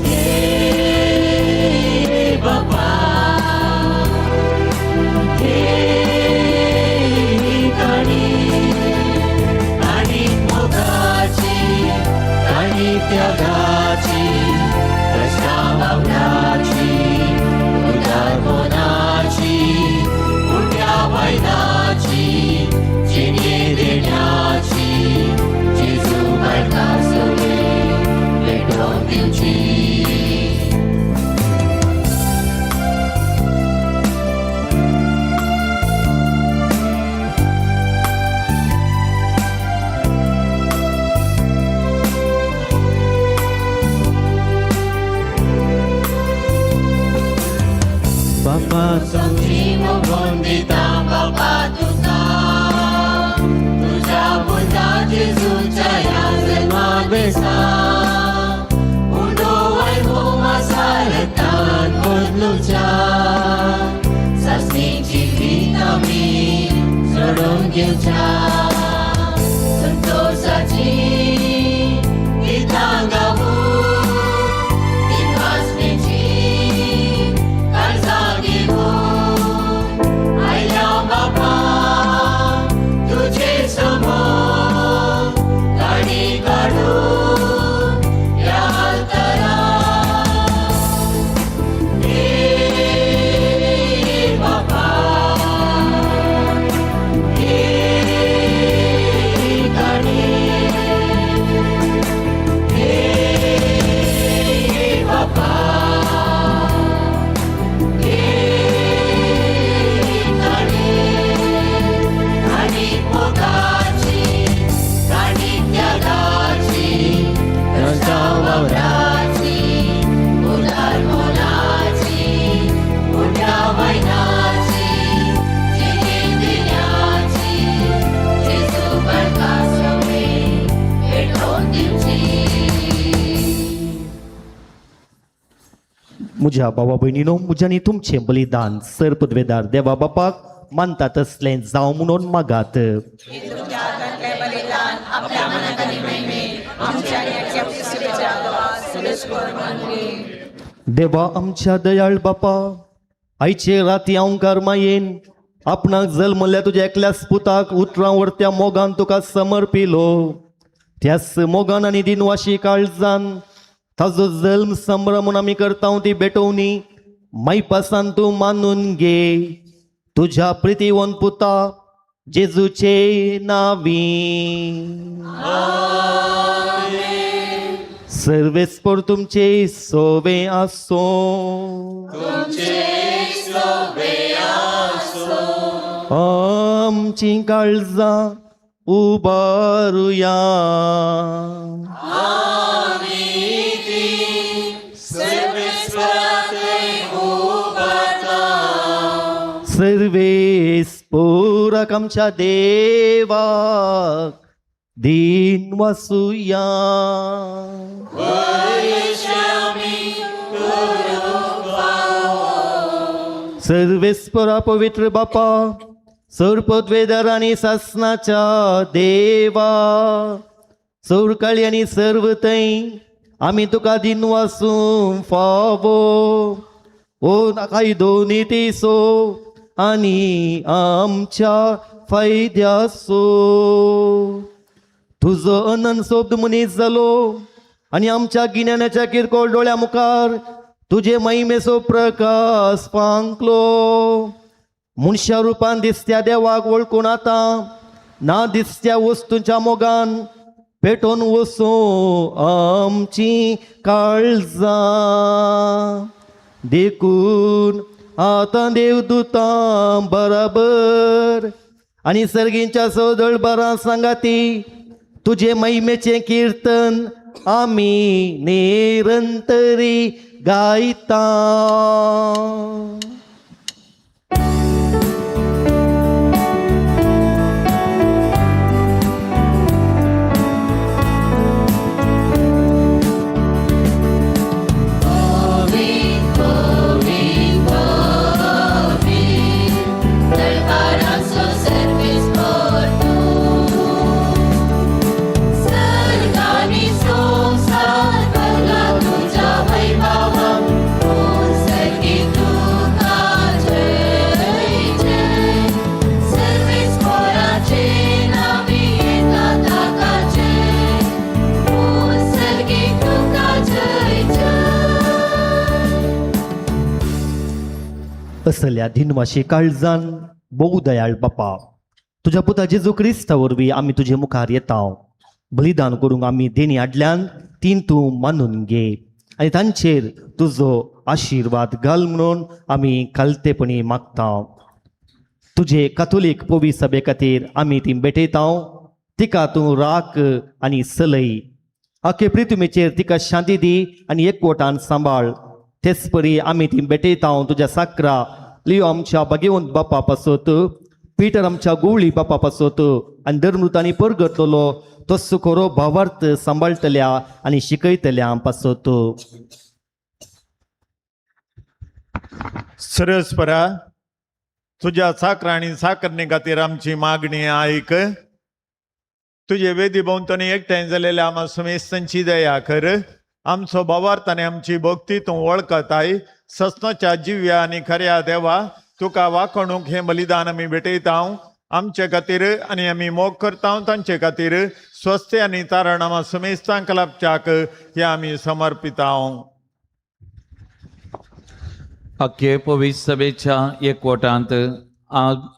हे बापा, हे काणी, काणी मोगाची, काणी त्यागाची, कश्टा वावराची, उदार मनाची, उठ्या वैनाची, जिणे देण्याची, जेजू बाळका सवे भेटोवन दिवची. बापा तुजी मोगून दिता बापा तुका, तुज्या पुता जेजूच्या ह्या जल्मा दिसा उडोवय होमा सारतान बदलुच्या सासणी जिवीत आमी जोडून घेवच्या. संतोषाची गितां गावून दिनवासनेची काळजां घेवन आयल्या बापा तुजे समोर काणी काडून ह्या आल्तारार. हे बापा, हे काणी, म्हज्या भावा भयणीनो, म्हज्यानी तुमचें बलिदान सर पदवेदार देवा बापाक मानता तसलें जावं म्हणून मागात. देवा आमच्या दयाळ बापा, आयचे राती अंकार मायेन आपणाक जल्मल्या तुज्या एकल्याच पुताक उतरां वरत्या मोगान तुका समर्पिलो. त्याच मोगान आनी दिनवाशी काळजान ताजो जल्म संभ्रम म्हूण आमी करता ती भेटोवणी मायपासान तूं मानून घे तुज्या प्रितीवंत पुता जेजूचे नावी. सर्वेस्पर तुमचे सोवे आसो. आमची काळजां उबारुया. सर्वेस्पोराक आमच्या देवाक दीन वासुया. सर्वेस्परा पवित्र बापा, सर्पद्वेदर आनी सासनाच्या देवा, सौरकाळी आनी सर्व थंय आमी तुका दिनवासूं फावो. ओ कायदो नितीसो आनी आमच्या फायद्यासो तुजो अनंत सोब्द मनीस जालो आनी आमच्या गिन्यानाच्या किरकोळ डोळ्या मुखार तुजे महिमेचो प्रकाश फांकलो. मनशा रुपान दिसत्या देवाक वळखून आतां ना दिसत्या वस्तूंच्या मोगान पेटोवन वसूं आमची काळजां. देखून आतां देवदूतां बराबर आनी सर्गींच्या सदळ बरां सांगाती तुजे महिमेचें किर्तन आमी निरंतरी गायता. असल्या दिनवाशी काळजान भोव दयाळ बापा, तुज्या पुता जेजू क्रिस्ता वरवीं आमी तुजे मुखार येता. बलिदान करूंक आमी देणी हाडल्यान तीन तूं मानून घे आनी तांचेर तुजो आशिर्वाद घाल म्हणून आमी खालतेपणी मागता. तुजे कातोलीक पवी सभे खातीर आमी ती भेटयता. तिका तूं राख आनी सलय. आखे प्रितुमेचेर तिका शांती दी आनी एकवटान सांबाळ. तेच परी आमी ती भेटयता तुज्या साकरा लियो आमच्या भाग्यवंत बापा पासत, पिटर आमच्या गोवळी बापा पासत आनी धर्मृतांनी परगटलेलो तस्सो खरो भावार्थ सांबाळटल्या आनी शिकयतल्या पासत. सरस्परा, तुज्या साकरा आनी साकरणे खातीर आमची मागणी आयक. तुजे वेदी भोंवतणी एकठांय जालेल्या आमा समेस्तांची दया कर. आमचो भावार्थ आनी आमची भक्ती तूं वळखताय. ससनाच्या जिव्या आनी खऱ्या देवा, तुका वाखणूक हें बलिदान आमी भेटयता. आमचे खातीर आनी आमी मोग करता तांचे खातीर स्वस्थ आनी तारण आमा समेस्तांक लाभच्याक हें आमी समर्पिता. अख्खे पवित्र सभेच्या एकवटांत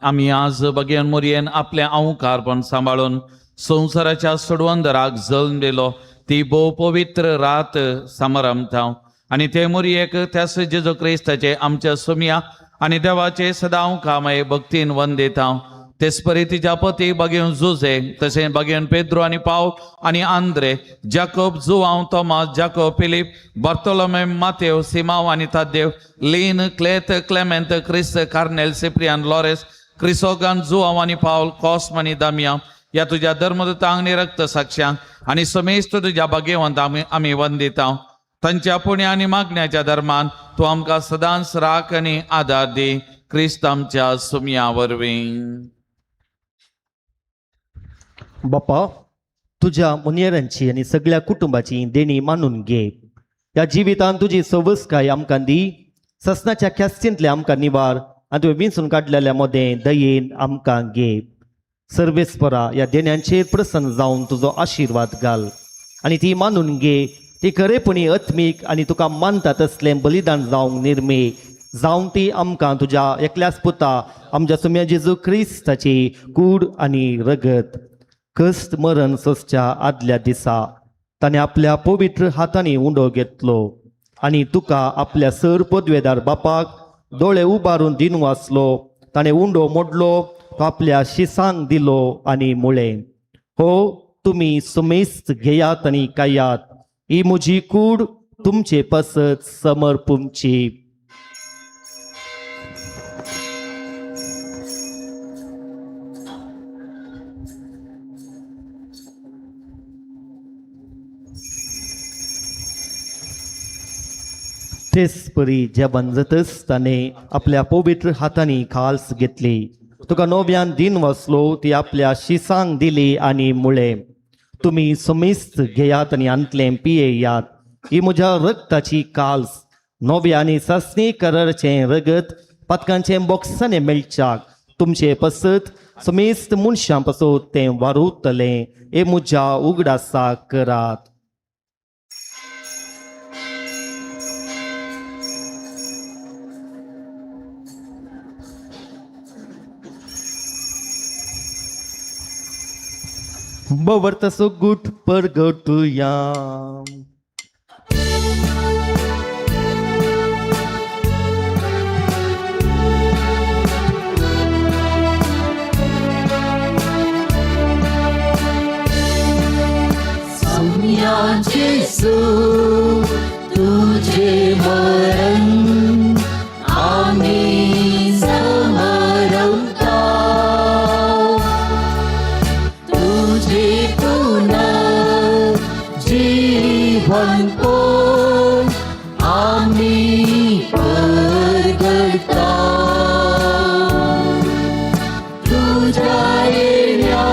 आमी आज बगेन मोरयेन आपलें अंवकारपण सांबाळून संवसाराच्या सोडवंदराक जल्म दिलो ती भोव पवित्र रात समारंभता आनी ते मोरयेक त्यास जेजू क्रिस्ताचे आमच्या सोमया आनी देवाचे सदां कामय भक्तीन वंदेता. तेच परी तिच्या पती बागेवन जुजे, तशें बागेवन पेद्रो आनी पावल आनी आंद्रे, जाकोब, जुवांव, तोमास, जाकोब, फिलीप, बार्तोलोमे, मातेव, सिमाव आनी तादेव, लीन, क्लेत, क्लेमेंत, क्रिस्त, कार्नेल, सिप्रियान, लॉरेस, क्रिसोगान, जुवांव आनी पावल, कॉस्म आनी दामिया ह्या तुज्या धर्मदूतांक आनी रक्त साक्षांक आनी समेस्त तुज्या भाग्यवंत आमी वंदिता. तांच्या पुण्या आनी मागण्याच्या धर्मान तूं आमकां सदांच राख आनी आदार दी, क्रिस्त आमच्या सुमया वरवीं. बापा, तुज्या मुनियरांची आनी सगळ्या कुटुंबाची देणी मानून घे. ह्या जिवितान तुजी सवसकाय आमकां दी. ससनाच्या ख्यास्तींतले आमकां निवार आनी तुवें विंचून काडलेल्या मदें दयेन आमकां घे. सर्वेस्परा, ह्या देण्यांचेर प्रसन्न जावन तुजो आशिर्वाद घाल आनी ती मानून घे. ती खरेपणी आत्मीक आनी तुका मानता तसलें बलिदान जावंक निर्मे जावन ती आमकां तुज्या एकल्याच पुता आमच्या सुम्या जेजू क्रिस्ताची कूड आनी रगत. कस्ट मरण सोंसच्या आदल्या दिसा ताणें आपल्या पवित्र हातांनी उंडो घेतलो आनी तुका आपल्या सर पदवेदार बापाक दोळे उबारून दिन वाचलो. ताणें उंडो मोडलो, तो आपल्या शिसांक दिलो आनी मुळें, हो तुमी सुमेस्त घेयात आनी खायात, ही म्हजी कूड तुमचे पासत समर्पूंची. तेच परी जेवण जातच ताणें आपल्या पवित्र हातांनी खाल्स घेतली, तुका नव्यान दिन वाचलो, ती आपल्या शिसांक दिली आनी मुळें, तुमी समेस्त घेयात आनी आंतलें पियेयात, ही म्हज्या रक्ताची काल्स, नव्या आनी सासणी कराराचें रगत पातकांचें बोक्सांनी मेळच्याक तुमचे पसत समेस्त मनशां पासत तें वारुतलें. हे म्हज्या उगडासाक करात. बवर्तसो गुट परगटुया. सोम्या जेजू तुझे मरण आम्ही समरवता, तुझे पुनर्जीवन पण आम्ही परगडता, तुझ्या येण्या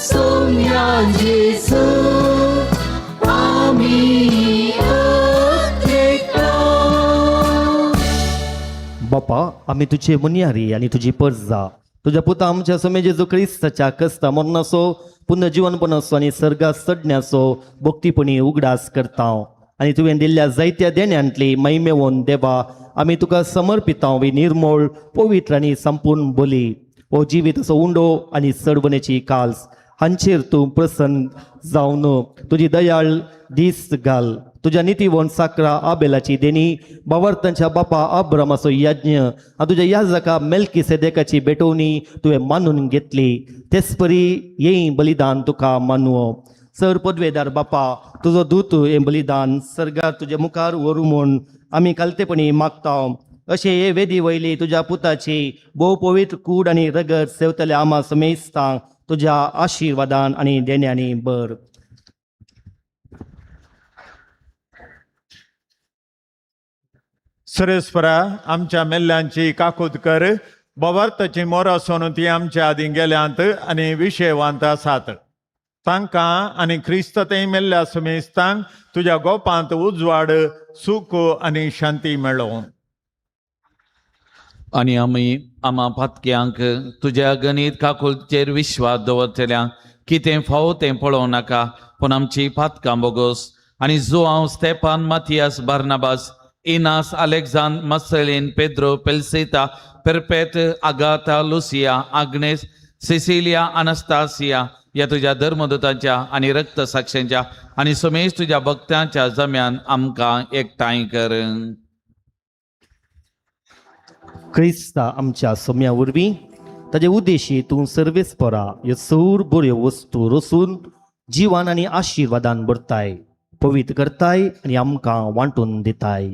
सोम्या जेजू आम्ही अत्रेता. बापा, आमी तुझे मुनियारी आनी तुजी परजा तुज्या पुता आमच्या सोमे जेजू क्रिस्ताच्या कस्ता मरणाचो पुनर्जीवनपणाचो आनी सर्गात चडण्याचो भक्तीपणी उगडास करता आनी तुवें दिल्ल्या जायत्या देण्यांतली महिमेवन देवा आमी तुका समर्पितांव. ही निर्मोळ पवित्र आनी संपूर्ण बोली हो जिवीत असो उंडो आनी चडवणेची काल्स हांचेर तूं प्रसन्न जावन तुजी दयाळ दीस घाल. तुज्या नितीवंत साकरा आबेलाची देणी, बावर्तांच्या बापा अब्रामाचो यज्ञ आनी तुज्या याजका मेल्की सेदेकाची भेटवणी तुवें मानून घेतली. तेच परी हें बलिदान तुका मानवो. सर पदवेदार बापा, तुजो दूत हें बलिदान सर्गार तुज्या मुखार व्हरूं म्हूण आमी कालतेपणी मागता. अशें हे वेदी वयली तुज्या पुताची भोव पवित्र कूड आनी रगत सेवतल्या आमा समेस्तांक तुज्या आशिर्वादान आनी देण्यांनी बर. सुरेश्वरा, आमच्या मेल्ल्यांची काकूत कर. बोवार्थाची मोरासोन ती आमच्या आदीं गेल्यांत आनी विशयवांत आसात. तांकां आनी क्रिस्त थंय मेल्ल्या सुमेस्तांक तुज्या गोपांत उजवाड, सूख आनी शांती मेळोवं. आनी आमी आमा पातक्यांक तुज्या गणीत काकुलचेर विश्वास दवरतल्या कितें फावो तें पळोवं नाका, पूण आमची पातकां बोगोस. आनी Joao, Stepan, Mathias, Barnabas, Inas, Alexand, Marcelin, Pedro, Pelicita, Perpet, Agatha, Lucia, Agnes, Cecilia, Anastasia ह्या तुज्या धर्मदूतांच्या आनी रक्तसाक्षांच्या आनी सुमेश तुज्या भक्तांच्या जम्यान आमकां एकठांय कर. क्रिस्ता आमच्या सोम्या वरवीं ताजे उद्देशी तूं सर्वेस्परा ह्यो सौर बऱ्यो वस्तू रसून जिवान आनी आशिर्वादान भरताय, पवित्र करताय आनी आमकां वांटून दिताय.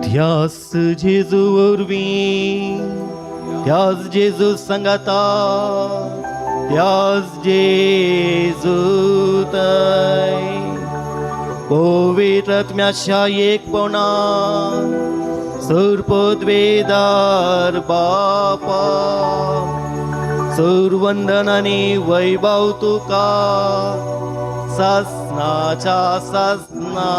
ध्यास जेजू वरवीं, ध्यास जेजू सांगाता, त्याच जेजू थंय पवित्र आत्म्याच्या एकपणा सर्पद्वेदार बापा सर्वंदन आनी वैभव तुका सासनाच्या सासना.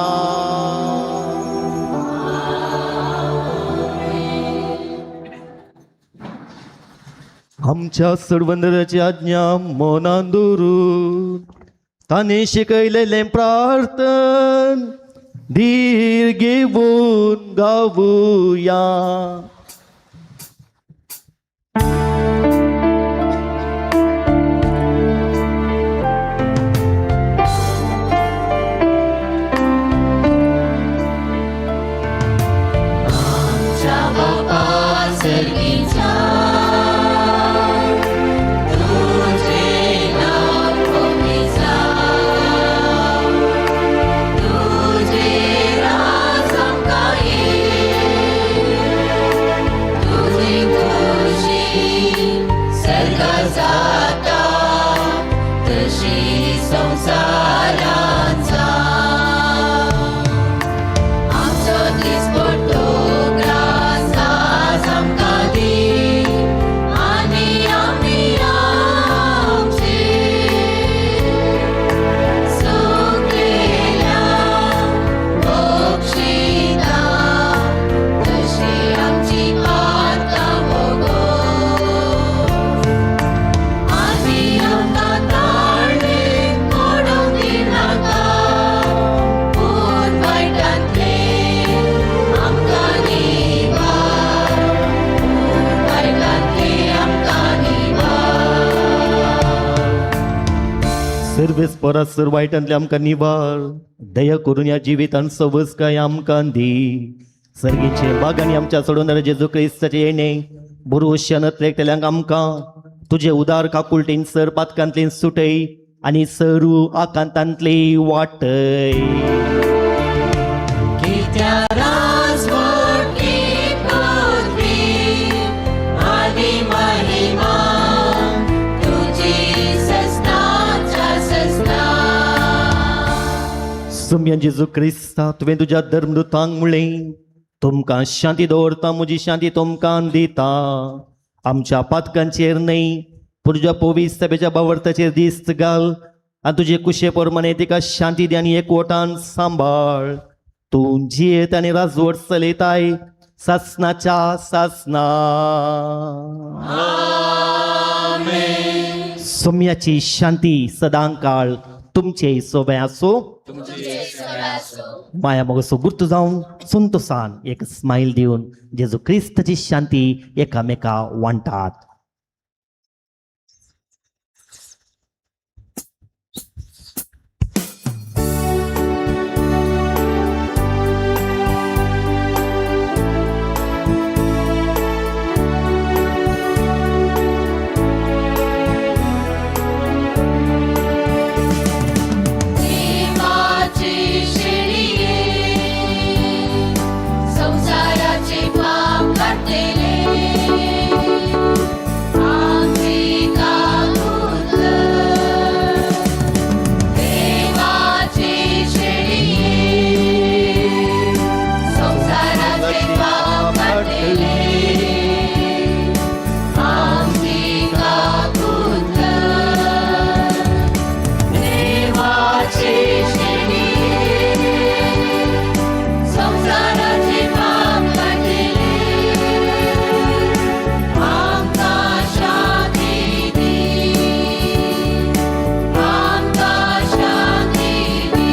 आमच्या सर्वंदराची आज्ञा मनान दवरून ताणें शिकयलेलें प्रार्थन धीर घेवन गावया. आमच्या बापा सर्गीच्या तुझे नाव पवित्र जावं, तुझे राज आमकां ये, तुजी खुशी सर्गा जाता तशी संवसारांत जावं. आमचो दिसपट्टो ग्रास आज आमकां दी आनी आमी आमचे चुकलेल्यांक बक्षिता तशी आमची पातकां भोगोस आनी आमकां ताळणेक पडूंक दिनाका पूण वायटांतलें आमकां निवार, पूण वायटांतलें आमकां निवार. सर्वेस परासर वायटांतले आमकां निवार, दया करून ह्या जिवितान सवस काय आमकां दी. सर्गीचे बागांनी आमच्या सोडवणाऱ्या जेजू क्रिस्ताचें येणें भरवश्यान एकट्यांक आमकां तुजे उदार काकुळटेन सर पातकांतल्यान सुटय आनी सरू आकांतांतली वाटय. कित्या राजवटी पदवी आनी महिमा तुजी ससनाच्या ससना. सुम्यान जेजू क्रिस्ता तुवें तुज्या धर्मदूतांक म्हणलें तुमकां शांती दवरता, म्हजी शांती तुमकां दिता. आमच्या पातकांचेर न्हय पूण तुज्या पवित्र सभेच्या बावडताचेर दिस्त घाल आनी तुजे कुशे प्रमाणे तिका शांती दी आनी एकवटान सांबाळ. तूं जियेत आनी राजवट चलयताय सासनाच्या सासना. सोम्याची शांती सदांकाळ तुमचे सोबे आसो. माया मोगाचो गुर्त जावन संतोसान एक स्मायल दिवन जेजू क्रिस्ताची शांती एकामेका वांटात. देवाचे शेळये संसाराचे पाप काडटले आमची काकूत कर. देवाचे शेळये संसाराचे पाप काडटले आमची काकूत कर. देवाचे शेळये संसाराचे पाप काडटले आमकां शांती दी, आमकां शांती दी.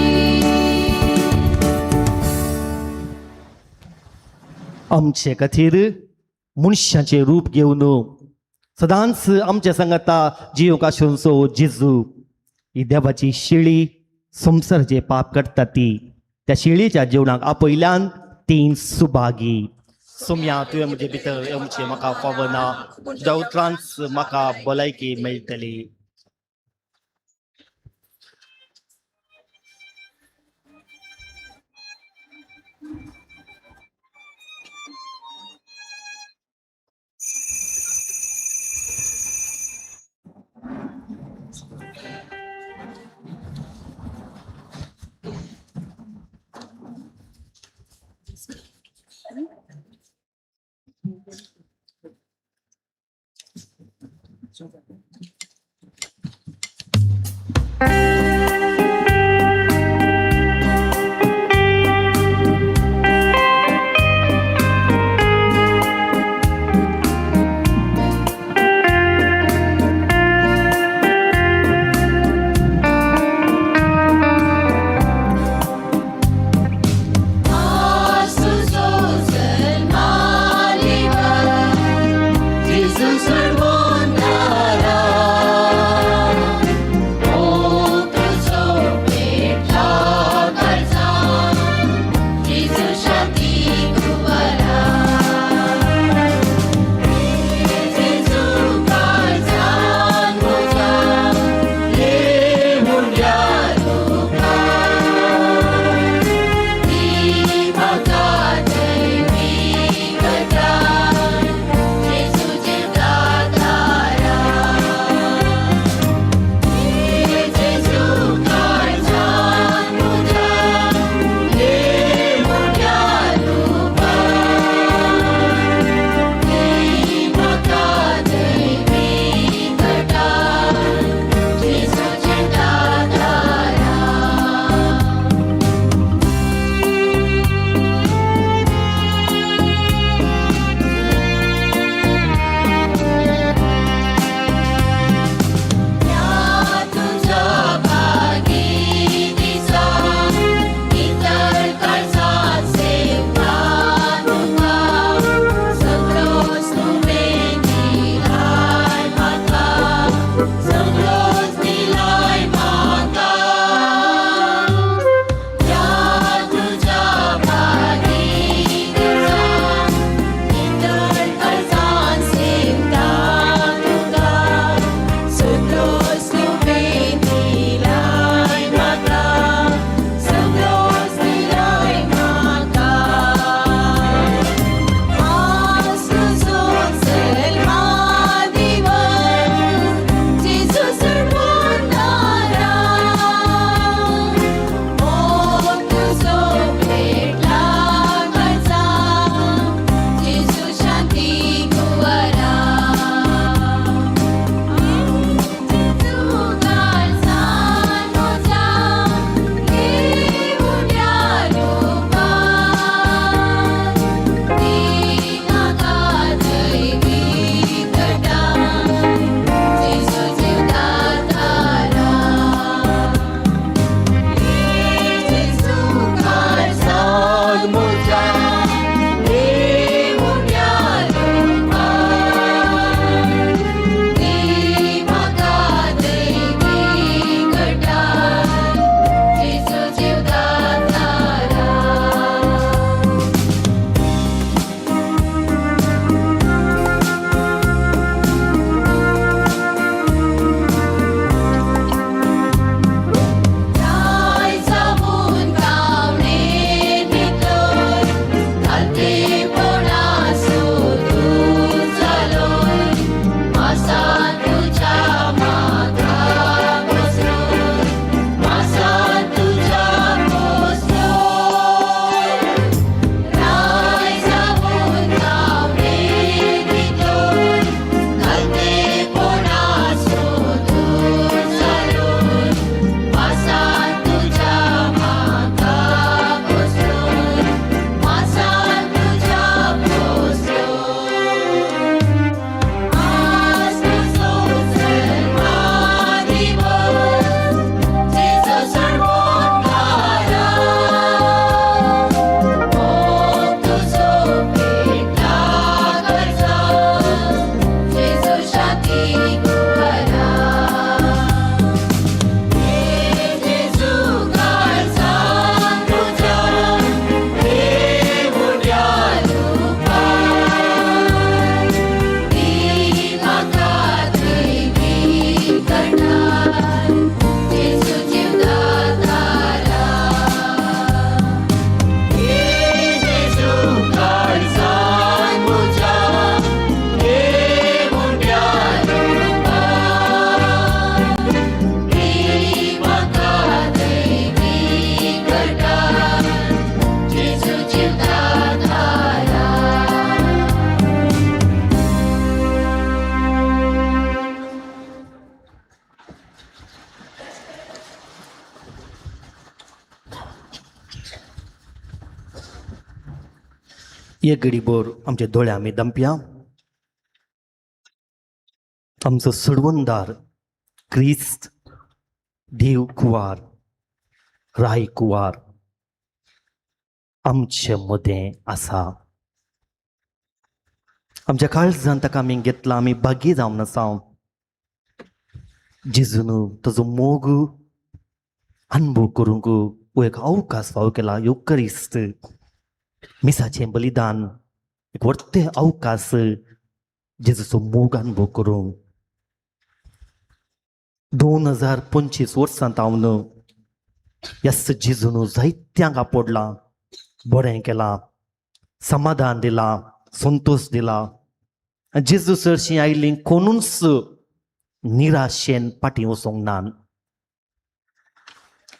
आमचे खातीर मनशाचें रूप घेवन सदांच आमच्या सांगाता जिवंक आशिल्लो जेजू ही देवाची शेळी संवसाराचें पाप काडटा ती त्या शेळीच्या जेवणाक आपयल्यान ती सुभागी. सोम्या तुवें म्हजे भितर येवचें म्हाका फावना, तुज्या उतरांच म्हाका भलायकी मेळटली. एक घडीभर आमच्या दोळे आमी दमप्या. आमचो सोडवणदार क्रिस्त देव कुवार राय कुवार आमचे मदें आसा. आमच्या काळजान ताका आमी घेतला, आमी भागी जावन आसा. जेजून ताजो मोग अनुभव करूंक हो एक अवकाश फावो केला. युकरिस्त मिसाचें बलिदान एक व्हडते अवकाश जेजूचो मोग अनुभव करूंक. 2025 वर्सां हांव येस जेजून जायत्यांक आपडलां, बरें केलां, समाधान दिलां, संतोश दिला. जेजू सरशीं आयलीं कोणूच निराशेन फाटीं वचोंक ना.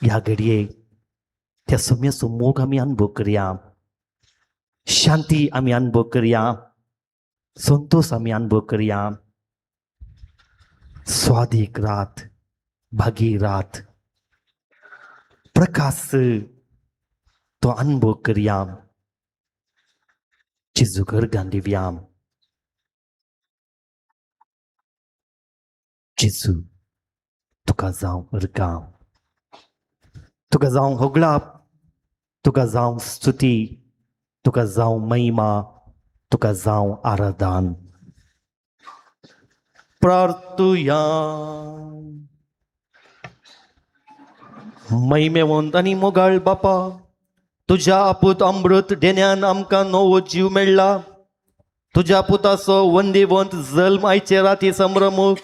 ह्या घडये त्या सम्याचो मोग आमी अनुभव करया, शांती आमी अनुभव करया, संतोश आमी अनुभव करया. स्वादीक रात, भागी रात, प्रकाश तो अनुभव करया. जेजू गर्गान दिवया. जेजू तुका जावं अर्गां, तुका जावं होगळाप, तुका जावं स्तुती, तुका जावं महिमा, तुका जावं आराधन. प्रार्थुया. महिमेवंत आनी मोगाळ बापा, तुज्या आपूत अमृत देण्यान आमकां नवो जीव मेळ्ळा. तुज्या पुताचो वंदेवंत जल्म आयचे राती संभ्रमूक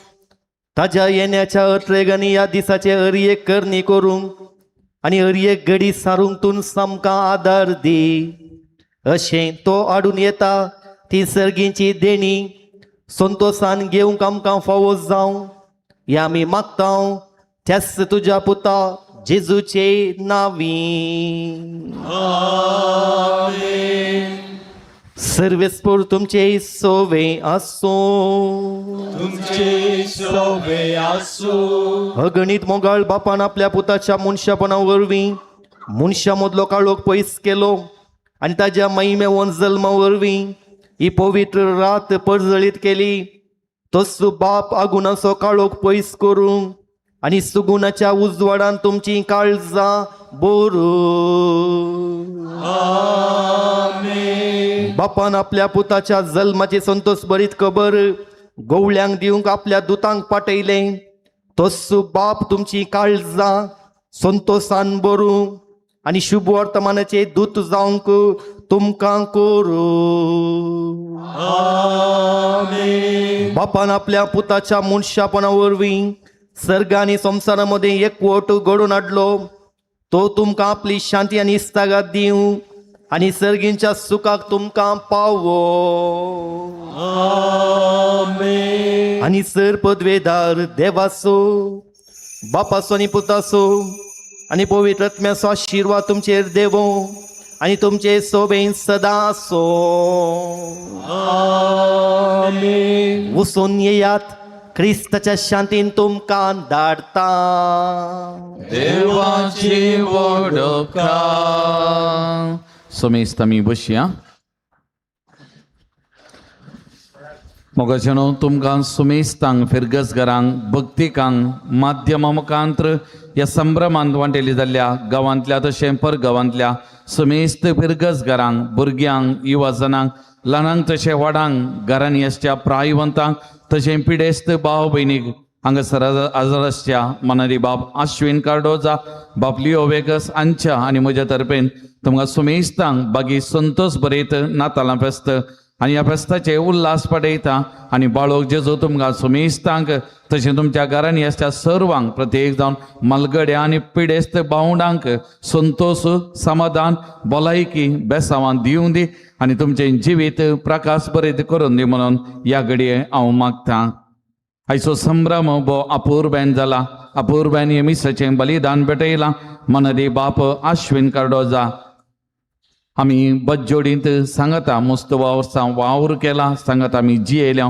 ताज्या येण्याच्या अत्रेग आनी ह्या दिसाचे अरयेक करणी करूंक आनी अरयेक घडी सारूंक तूं सामकां आदार दी. अशें तो हाडून येता ती सर्गींची देणी संतोसान घेवंक आमकां फावो जावं हें आमी मागता त्याच तुज्या पुता जेजूचे नांवी. सर्वेस्पोर तुमचे सोवे आसूं. तुमचे सोवे आसूं. अगणीत मोगाळ बापान आपल्या पुताच्या मनशापणा वरवीं मनशा मदलो काळोख पयस केलो आनी ताज्या महिमेवन जल्मा वरवीं ही पवित्र रात परजळीत केली. तसो बाप आगुणाचो काळोख पयस करूंक आनी सुगुणाच्या उजवाडान तुमची काळजां बोरू. बापान आपल्या पुताच्या जल्माची संतोष बरीत खबर गवळ्यांक दिवंक आपल्या दुतांक पाठयलें. तसो बाप तुमची काळजां संतोषान बरूं आनी शुभ वर्तमानाचे दूत जावंक तुमकां करूं. बापान आपल्या पुताच्या मनशापणा वरवीं सर्ग आनी संवसारा मदें एकवट घडोवन हाडलो. तो तुमकां आपली शांती आनी इस्तागात दिवं आनी सर्गींच्या सुखाक तुमकां पावो. आनी सर पदवेदार देवाचो, बापाचो आनी पुताचो आनी पवित्र आत्म्याचो आशिर्वाद तुमचेर देवो आनी तुमचे सोबेन सदां आसो. वचून येयात, क्रिस्ताच्या शांतीन तुमकां धाडता. देवाची वडोका. समेस्त आमी बसया. मोगाच्यानो तुमकां सुमेस्तांक फिरगसघरांक भक्तिकांक माध्यमा मुखांत्र ह्या संभ्रमांत वांटेली जाल्ल्या गांवांतल्या तशें परगांवांतल्या सुमेस्त फिरगसघरांक भुरग्यांक युवाजनांक ल्हानांक तशें व्हडांक घरांनी आसच्या प्रायवंतांक तशें पिडेस्त भाव भयणीक हांगासर आजार आसच्या मनारी बाब आश्विन कार्डोजा बाब लिओ वेगस हांच्या आनी म्हज्या तर्फेन तुमकां सुमेस्तांक बागी संतोष बरयत नातालां फेस्त आनी ह्या फेस्ताचे उल्हास पडयता आनी बाळोक जेजू तुमकां सुमेस्तांक तशें तुमच्या घरांनी आसच्या सर्वांक प्रत्येक जावन मालगड्या आनी पिडेस्त भावंडांक संतोष समाधान भलायकी बेसांवान दिवं दी आनी तुमचें जिवीत प्रकाश बरें करून दी म्हणून ह्या घडये हांव मागतां. आयचो संभ्रम बो अपुरबेन जाला. अपुरबेन हे मिसाचें बलिदान भेटयलां. मनदी बाप आश्विन कार्डोजा आमी बज्जोडींत सांगता मुस्त वर्सां वावर केला, सांगता आमी जियेल्या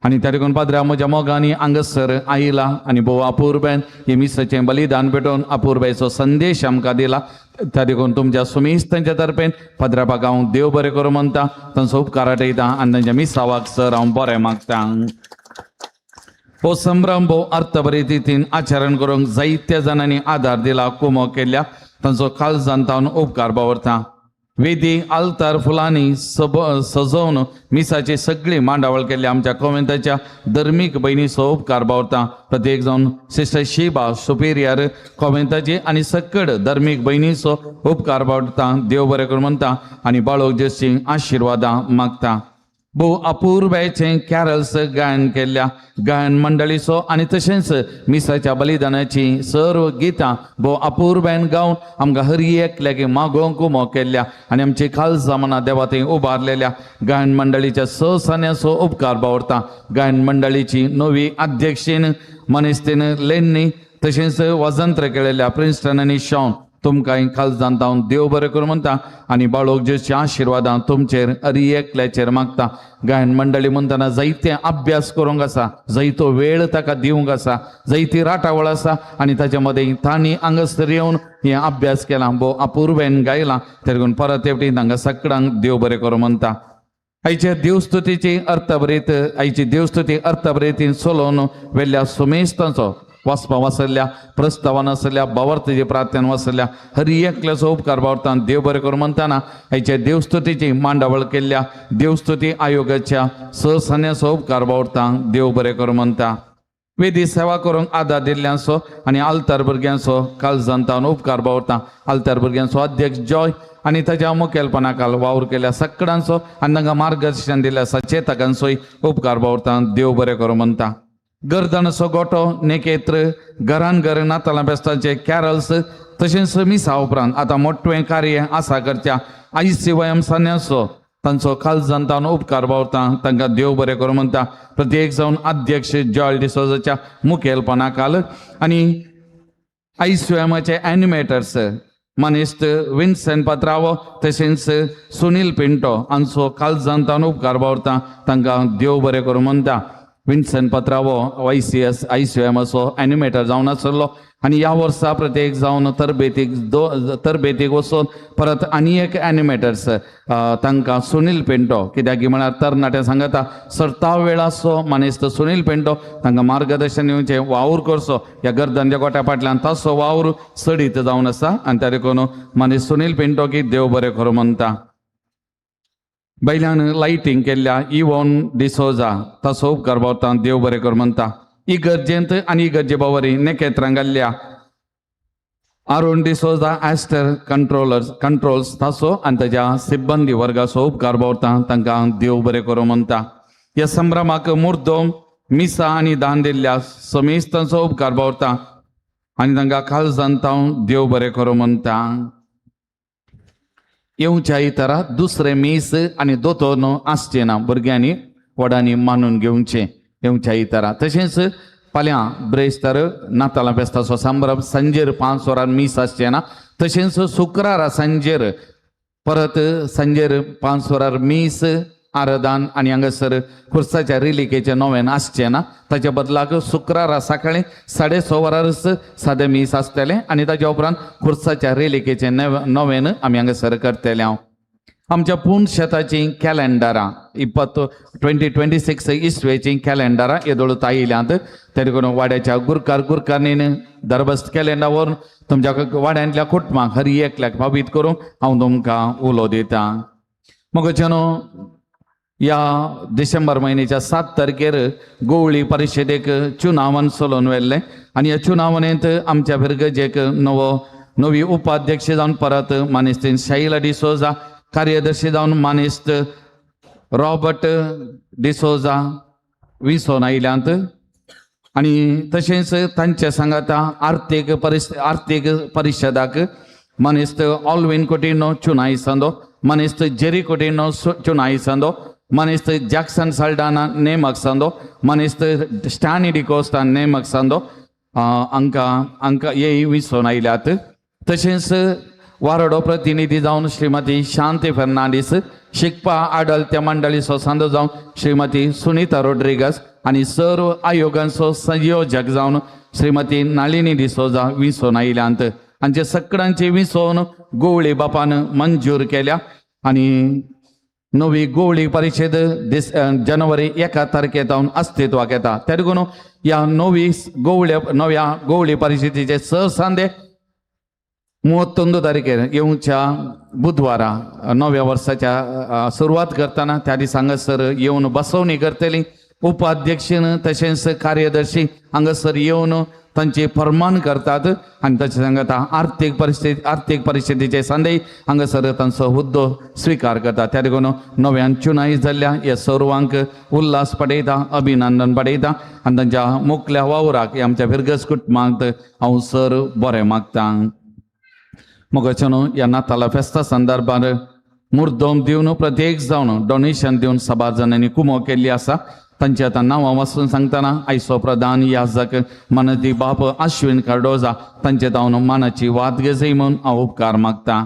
आनी त्या देखून पाद्र्या म्हज्या मोगांनी हांगासर आयला आनी भोव अपुरबायेन हे मिसाचें बलिदान पेटोवन अपुरबायेचो संदेश आमकां दिला. त्या देखून तुमच्या सुमेस्त तांच्या तर्फेन पाद्र्यापाक हांव देव बरें करूं म्हणटा, तांचो उपकार आठयता आनी तांच्या मिसावाक सर हांव बरें मागता. हो संभ्रम भोव अर्थभरीत रितीन आचरण करूंक जायत्या जाणांनी आदार दिला, कुमो केल्या, तांचो काळजान तावन उपकार बावरता. वेदी आल्तार फुलांनी सजोवन मिसाची सगळी मांडावळ केल्ली आमच्या कोवेंताच्या धर्मीक भयणीचो उपकार बावरता. प्रत्येक जावन सिस्टर शिबा सुपिरियर कोवेंताची आनी सकड धर्मीक भयणीचो उपकार बावरता. देव बरें करूं म्हणटा आनी बाळोक जेसी आशिर्वादां मागता. भोव अपुरबायेचें कॅरल्स गायन केल्ल्या गायन मंडळीचो आनी तशेंच मिसाच्या बलिदानाची सर्व गितां भोव अपुरबायेन गावन आमकां हर एकल्याक मागोवंक उमो केल्ल्या आनी आमची खालसा मना देवा थंय उबारलेल्या गायन मंडळीच्या सहसान्याचो उपकार बावरता. गायन मंडळीची नवी अध्यक्षीन मनीस्तीन लेन्नी तशेंच वाजंत्र केलेल्या प्रिन्स्टन आनी शॉन तुमकां खालजान हांव देव बरें करूं म्हणटा आनी बाळोक जेचे आशिर्वादां तुमचेर हर एकल्याचेर मागता. गायन मंडळी म्हणटना जायते अभ्यास करूंक आसा, जायतो वेळ ताका दिवंक आसा, जायती राटावळ आसा आनी ताच्या मदें तांणी हांगासर येवन हें अभ्यास केला, भोव अपुरबायेन गायलां. तेका परत एकटी तांकां सगळ्यांक देव बरें करूं म्हणटा. आयचे देवस्तुतीची अर्थभरीत आयची देवस्तुती अर्थभरीतीन चलोवन वेल्ल्या सुमेस्तांचो वाचपा वाचल्ल्या प्रस्तावान आसल्या भावार्थीची प्रार्थना वाचल्या हर एकल्याचो उपकार बावरता. देव बरें करूं म्हणटना आयच्या देवस्तुतीची मांडावळ केल्ल्या देवस्तुती आयोगाच्या सहसान्याचो उपकार बावरता. देव बरें करूं म्हणटा. वेदी सेवा करूंक आदार दिल्ल्यांचो आनी आल्तार भुरग्यांचो काळजान तावन उपकार बावरता. आल्तार भुरग्यांचो अध्यक्ष जॉय आनी ताच्या मुखेलपणा खाल वावर केल्या सगळ्यांचो आनी तांकां मार्गदर्शन दिल्ल्या सचेतकांचोय उपकार बावरता. देव बरें करूं म्हणटा. गर्दनचो गोटो नेकेत्र घरान घर नातालां फेस्तांचे कॅरल्स तशेंच मिसा उपरांत आतां मोटवें कार्य आसा करच्या आयसीवायम सान्याचो तांचो काळजान तावन उपकार बावरता. तांकां देव बरें करूं म्हणटा. प्रत्येक जावन अध्यक्ष जॉयल डिसोजाच्या मुखेलपणा खाल आनी आयसीवायमाचे एनिमेटर्स मानेस्त विन्सेंट पात्रावो तशेंच सुनील पिंटो हांचो काळजान तावन उपकार बावरता. तांकां देव बरें करूं म्हणटा. विन्सन पत्रावो आयसीएस आयसीएमाचो एनिमेटर जावन आसलो आनी ह्या वर्सा प्रत्येक जावन तरबेतीक वचून परत आनी एक एनिमेटर्स तांकां सुनील पेंटो कित्याक की म्हळ्यार तरणाट्या सांगता सरताव वेळाचो मानेस्त सुनील पेंटो तांकां मार्गदर्शन दिवचें वावर करचो ह्या गर्दांच्या गोट्या फाटल्यान ताचो वावर चडीत जावन आसा आनी त्या देखून मानेस्त सुनील पेंटो की देव बरें करूं म्हणटा. बैल्यान लायटींग केल्ल्या इवोन डिसोजा ताचो उपकार बावरता. देव बरें कर म्हणटा. इगर्जेंत आनी इगर्जे बावरी नेकेत्रां घाल्ल्या आरुण डिसोजा एस्टर कंट्रोल्स ताचो आनी ताच्या सिब्बंदी वर्गाचो उपकार बावरता. तांकां देव बरें करूं म्हणटा. ह्या संभ्रमाक मुर्दोम मिसा आनी दान दिल्ल्या समेस्तांचो उपकार बावरता आनी तांकां काळजान तावन देव बरें करूं म्हणटा. येवच्या इतरा दुसरें मीस आनी दोतोर आसचें ना, भुरग्यांनी व्हडांनी मानून घेवचें येवच्या इतरा. तशेंच फाल्यां ब्रेस्तार नातालां फेस्ताचो संभ्रम सांजेर 5 वरां मीस आसचें ना. तशेंच शुक्रारा सांजेर परत सांजेर 5 वरां मीस आराधन आनी हांगासर खुर्साच्या रिलिकेचें नोवेन आसचें ना. ताच्या बदलाक शुक्रारा सकाळीं 6:30 वरांच सादें मीस आसतलें आनी ताच्या उपरांत खुर्साच्या रिलिकेचें नोवेन आमी हांगासर करतले. हांव आमच्या पूण शेताचीं कॅलेंडरां 2026 इसवेचीं कॅलेंडरां येदोळ आयल्यांत. ते देखून वाड्याच्या गुरकार गुरकारणीन दरबस्त कॅलेंडर व्हरून तुमच्या वाड्यांतल्या कुटुंबाक हर एकल्याक भावीत करूंक हांव तुमकां उलो दितां. मगोच्यानो ह्या डिसेंबर म्हयन्याच्या 7 तारखेर गोवळी परिशदेक चुनावान चलोवन व्हेल्लें आनी ह्या चुनावणेंत आमच्या फिरगजेक नवी उपाध्यक्ष जावन परत मानेस्त शैला डिसोजा, कार्यदर्शी जावन मानेस्त रॉबर्ट डिसोजा विसोन आयल्यांत आनी तशेंच तांचे सांगाता आर्थीक परिशदाक मानेस्त ऑलविन कोटिनो चुनाई सांदो, मानेस्त जेरी कोटिनो चुनाई सांदो, मानेस्त जॅक्सन साल्डाना नेमक सांदो, मानेस्त स्टॅनी डिकोस्ता नेमक सांदो हांकां हे विसोन आयल्यात. तशेंच वारडो प्रतिनिधी जावन श्रीमती शांती फर्नांडीस, शिकपा आडल त्या मंडळीचो सांदो जावन श्रीमती सुनीता रोड्रिगस आनी सर्व आयोगांचो संयोजक जावन श्रीमती नलिनी डिसोजा विसोन आयल्यांत. हांचे सगळ्यांची विसोवन गोवळी बापान मंजूर केल्या आनी नवी गोवळी परिशद जानेवारी 1 तारखे जावन अस्तित्वाक येता. त्या देखून ह्या नवी गोवळे नव्या गोवळी परिशदेचे 6 सांदे 31 तारखेर येवच्या बुधवारा नव्या वर्साच्या सुरवात करतना त्या दिसा हांगासर येवन बसवणी करतली. उपाध्यक्षन तशेंच कार्यदर्शी हांगासर येवन तांचे फरमान करतात आनी तशें सांगता आर्थीक परिस्थितीचे सांदे हांगासर तांचो हुद्दो स्विकार करतात. त्या देखून नव्यान चुनाई जाल्ल्या ह्या सर्वांक उल्हास पडयता, अभिनंदन पडयता आनी तांच्या मुखल्या वावराक आमच्या फिरगस कुटुंबांत हांव सर बरें मागता. मोगाच्यानो ह्या नाताला फेस्ता संदर्भार मुर्दम दिवन प्रत्येक जावन डोनेशन दिवन सभार जाणांनी कुमो केल्ली आसा. तांची आतां नांवां वाचून सांगतना आयचो प्रधान याजक मानती बाप आश्विन कार्डोजा तांचे जावन मानाची वाद घेजय म्हूण हांव उपकार मागता.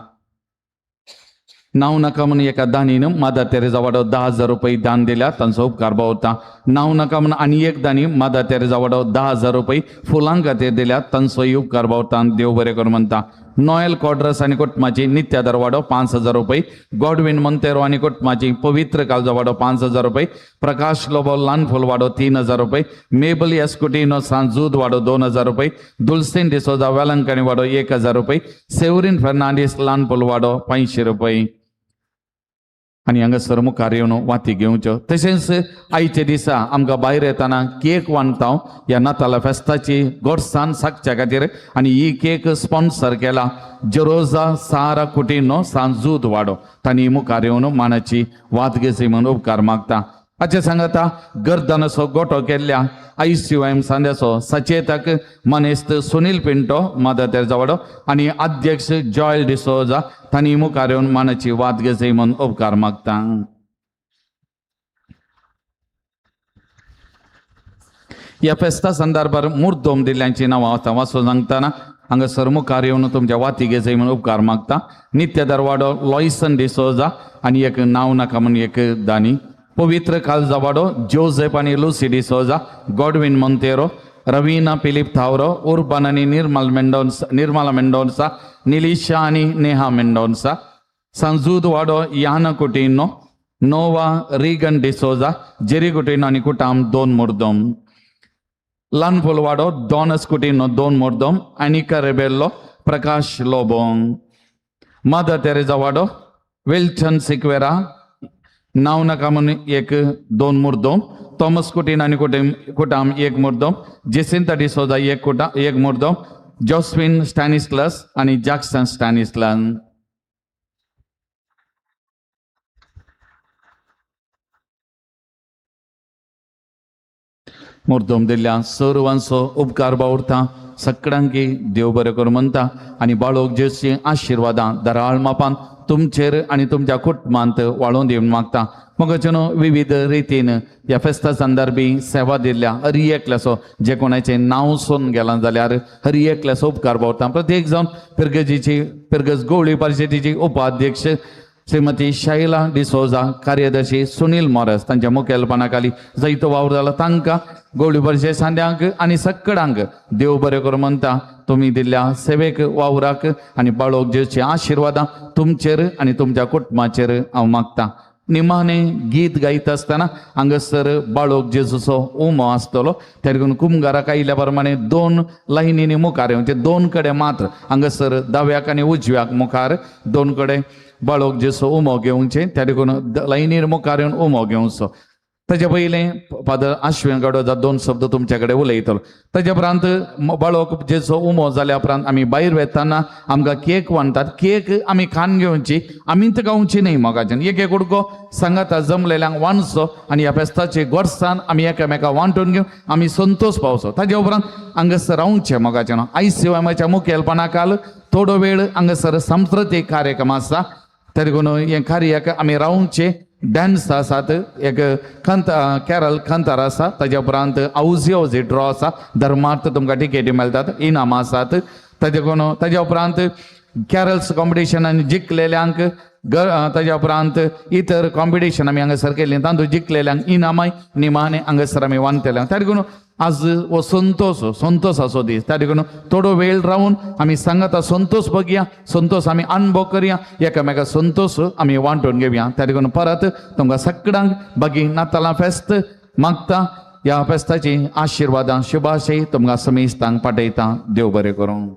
नांव नाका म्हूण एका दानीन मादर तेरेजा वाडो 10,000 रुपये दान दिल्या, तांचो उपकार पावता. नांव नाका म्हूण आनी एक दानी मादर तेरेजा वाडो 10,000 रुपये फुलां खातीर दिल्या, तांचोय उपकार पावता. देव बरें करूं म्हणटा. नॉयल कॉड्रस आनी कुटुंबाची नित्यादर वाडो 5,000 रुपये, गॉडविन मोंतेरो आनी कुटुंबाची पवित्र कालजो वाडो 5,000 रुपये, प्रकाश लोबो ल्हानफूल वाडो 3,000 रुपये, मेबल एस्कुटिनो सांजूद वाडो 2,000 रुपये, दुलसीन डिसोजा वेलंकणी वाडो 1,000 रुपये, सेवरीन फेर्नांडीस ल्हानफूल वाडो 500 रुपये. आनी हांगासर मुखार येवन वाती घेवच्यो. तशेंच आयच्या दिसा आमकां भायर येतना केक वांटता ह्या नाताला फेस्ताची गोडसान सागच्या खातीर आनी ही केक स्पॉन्सर केला जेरोजा सारा कुटिनो सांजूद वाडो, तांणी मुखार येवन मानाची वात घेसी म्हूण उपकार मागता. हाचे सांगता गर्दनाचो गोटो केल्ल्या ICYM सांद्याचो सचेतक मनेस्त सुनील पिंटो मदर तेरेजा वाडो आनी अध्यक्ष जॉयल डिसोजा तांणी मुखार येवन मानाची वाद घेसी म्हूण उपकार मागता. ह्या फेस्ता संदर्भार मुर्दोम दिल्ल्यांची नांवां आतां वाचून सांगतना हांगासर मुखार येवन तुमच्या वाती घेसी म्हूण उपकार मागता. नित्य दरवाडो लॉयसन डिसोजा आनी एक नांव नाका म्हूण एक दानी, पवित्र कालजावाडो जोसेफ आनी Lucy D'Souza, Godwin Monteiro, Raveena Philip थावरो, उर्बन आनी निर्मला मेंडोन्सा, निलिशा आनी नेहा मेंडोन्सा, सांजूद वाडो याना कुटिनो, नोवा रिगन डिसोजा, जेरी कुटिनो आनी कुटाम 2 मुर्दम, ल्हानफूल वाडो डॉनस कुटिनो 2 मुर्दम, अनिका रेबेल्लो, प्रकाश लोबोंग, मदर तेरेजा वाडो विल्टन सिक्वेरा, नांव नाका म्हूण एक 2 मुर्दम, थॉमस कुटीन आनी कुटाम 1 मुर्दम, जेसिंता डिसोजा 1 मुर्दम, जोस्विन स्टॅनिस्लस आनी जॅक्सन स्टॅनिस्लस. मुर्दम दिल्ल्या सर्वांचो उपकार बावरता. सगळ्यांकी देव बरें करूं म्हणटा आनी बाळोक जेसी आशिर्वादां दराळ मापान तुमचेर आनी तुमच्या कुटुंबांत वाळोवन दिवन मागता. मोगाच्यानो विविध रितीन ह्या फेस्ता संदर्भी सेवा दिल्ल्या हर एकल्याचो जे कोणाचें नांव सोन गेलां जाल्यार हर एकल्याचो उपकार पावता. प्रत्येक जावन फिरगज गोवळी परिशदेची उपाध्यक्ष श्रीमती शैला डिसोजा, कार्यदर्शी सुनील मोरस तांच्या मुखेलपणा खाली जायतो वावर जाला तांकां गोवळी परिशद सांद्यांक आनी सगळ्यांक देव बरें करूं म्हणटा. तुमी दिल्ल्या सेवेक वावराक आनी बाळोक जेचे आशिर्वादां तुमचेर आनी तुमच्या कुटुंबाचेर हांव मागता. निमाणे गीत गायता आसतना हांगासर बाळोक जेजूचो उमो आसतलो, त्या देखून कुमगाराक आयिल्ल्या प्रमाणे 2 लायनींनी मुखार येवचे, 2 कडेन मात्र हांगासर दाव्याक आनी उजव्याक मुखार 2 कडेन बाळोक जेजूचो उमो घेवचे, त्या देखून लायनीर मुखार येवन उमो घेवचो. ताजे पयलें फादर आश्विन गाडोजा 2 शब्द तुमच्या कडेन उलयतलो. ताजे उपरांत बाळोक जेजो उमो जाल्या उपरांत आमी भायर वेतना आमकां केक वांटतात, केक आमी खान घेवची, आमी तर खावची न्हय मोगाच्यान. एक एक उडको सांगाता जमलेल्यांक वांटचो आनी ह्या फेस्ताचे गोडसान आमी एकामेका वांटून घेवन आमी संतोश पावचो. ताजे उपरांत हांगासर रावचें मोगाच्यान. ICYMच्या मुखेलपणा खाल थोडो वेळ हांगासर सांस्कृतीक कार्यक्रम आसा, त्या देखून हें कार्याक आमी रावचें. डान्स आसात, एक कॅरल कांतार आसा, ताज्या उपरांत आवजी आवजी ड्रॉ आसा, धर्मार्थ तुमकां टिकेटी मेळटात, इनामां आसात. ताजे कोण ताज्या उपरांत कॅरल्स कॉम्पिटिशनान जिखलेल्यांक ताज्या उपरांत इतर कॉम्पिटिशन आमी हांगासर केल्लीं, तातूंत जिखलेल्यांक इनामाय निमाणे हांगासर आमी वांटतले. त्या देखून आज हो संतोष संतोषाचो दीस. त्या देखून थोडो वेळ रावून आमी सांगाता संतोष बघया, संतोष आमी अनुभव करया, एकामेका संतोष आमी वांटून घेवया. त्या देखून परत तुमकां सगळ्यांक बागी नातालां फेस्त मागता. ह्या फेस्ताची आशिर्वादां शुभाशय तुमकां समेस्तांक पाठयता. देव बरें करूं.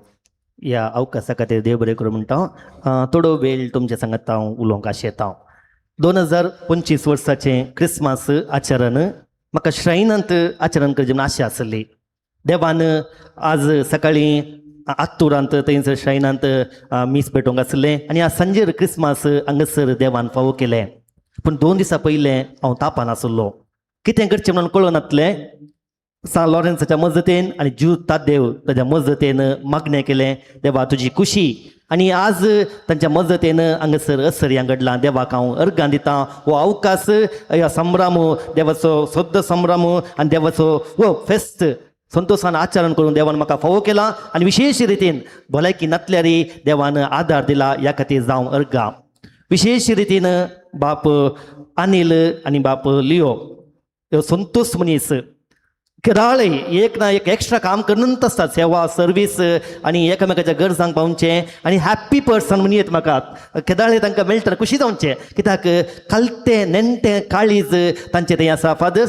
ह्या अवकाशा खातीर देव बरें करूं म्हणटा. थोडो वेळ तुमच्या सांगात हांव उलोवंक आशेता. 2025 वर्साचें क्रिसमस आचरण म्हाका श्रायनांत आचरण करचें म्हूण आशा आसली. देवान आज सकाळीं आत्तुरांत थंयसर श्रायनांत मीस भेटोवंक आसलें आनी आज सांजेर क्रिसमस हांगासर देवान फावो केलें. पूण 2 दिसां पयलें हांव तापान आसलो. कितें करचें म्हणून कळनातलें. सान लॉरेन्साच्या मजतीन आनी ज्यू तादेव ताच्या मजतीन मागणें केलें, देवा तुजी खुशी. आनी आज तांच्या मजतीन हांगासर असर्यां घडलां. देवाक हांव अर्गां दितां. हो अवकाश ह्या संभ्रम देवाचो सद्द संभ्रम आनी देवाचो हो फेस्त संतोशान आचरण करून देवान म्हाका फावो केला आनी विशेश रितीन भलायकी नातल्यारी देवान आदार दिला. ह्या खातीर जावं अर्गां. विशेश रितीन बाप अनिल आनी बाप लियो ह्यो संतोष मनीस केदाळे एक ना एक एक्स्ट्रा काम करूनच आसतात, सेवा सर्वीस आनी एकामेकाच्या गरजांक पावचें आनी हॅप्पी पर्सन म्हणून येत म्हाका केदाळे तांकां मेळटा खुशी जावचें कित्याक खालतें नेणटें काळीज तांचें तें आसा. फादर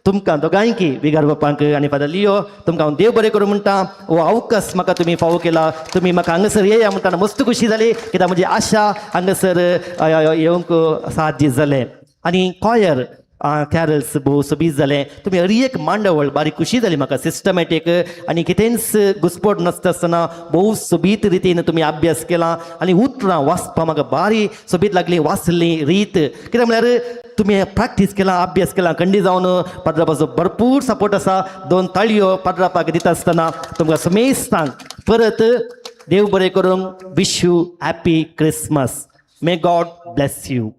तुमकां दोगांयकी विगार बापांक आनी फादर लियो तुमकां हांव देव बरें करूं म्हणटा. हो अवकाश म्हाका तुमी फावो केला. तुमी म्हाका हांगासर येया म्हणटा मस्त खुशी जाली कित्याक म्हजी आशा हांगासर येवंक साध्य जालें. आनी कॉयर कॅरल्स भोव सोबीत जालें. तुमी हर एक मांडावळ बारीक खुशी जाली म्हाका सिस्टमॅटीक आनी कितेंच घुसपट नासता आसतना भोव सोबीत रितीन तुमी अभ्यास केला आनी उतरां वाचपाक म्हाका बारी सोबीत लागली. वाचली रीत कित्याक म्हळ्यार तुमी प्रॅक्टीस केला, अभ्यास केला. खंडी जावन पाद्रापाचो भरपूर सपोर्ट आसा. 2 ताळयो पाद्रापाक दिता आसतना तुमकां समेस्तांक परत देव बरें करूंक. Wish you happy Christmas. May God bless you.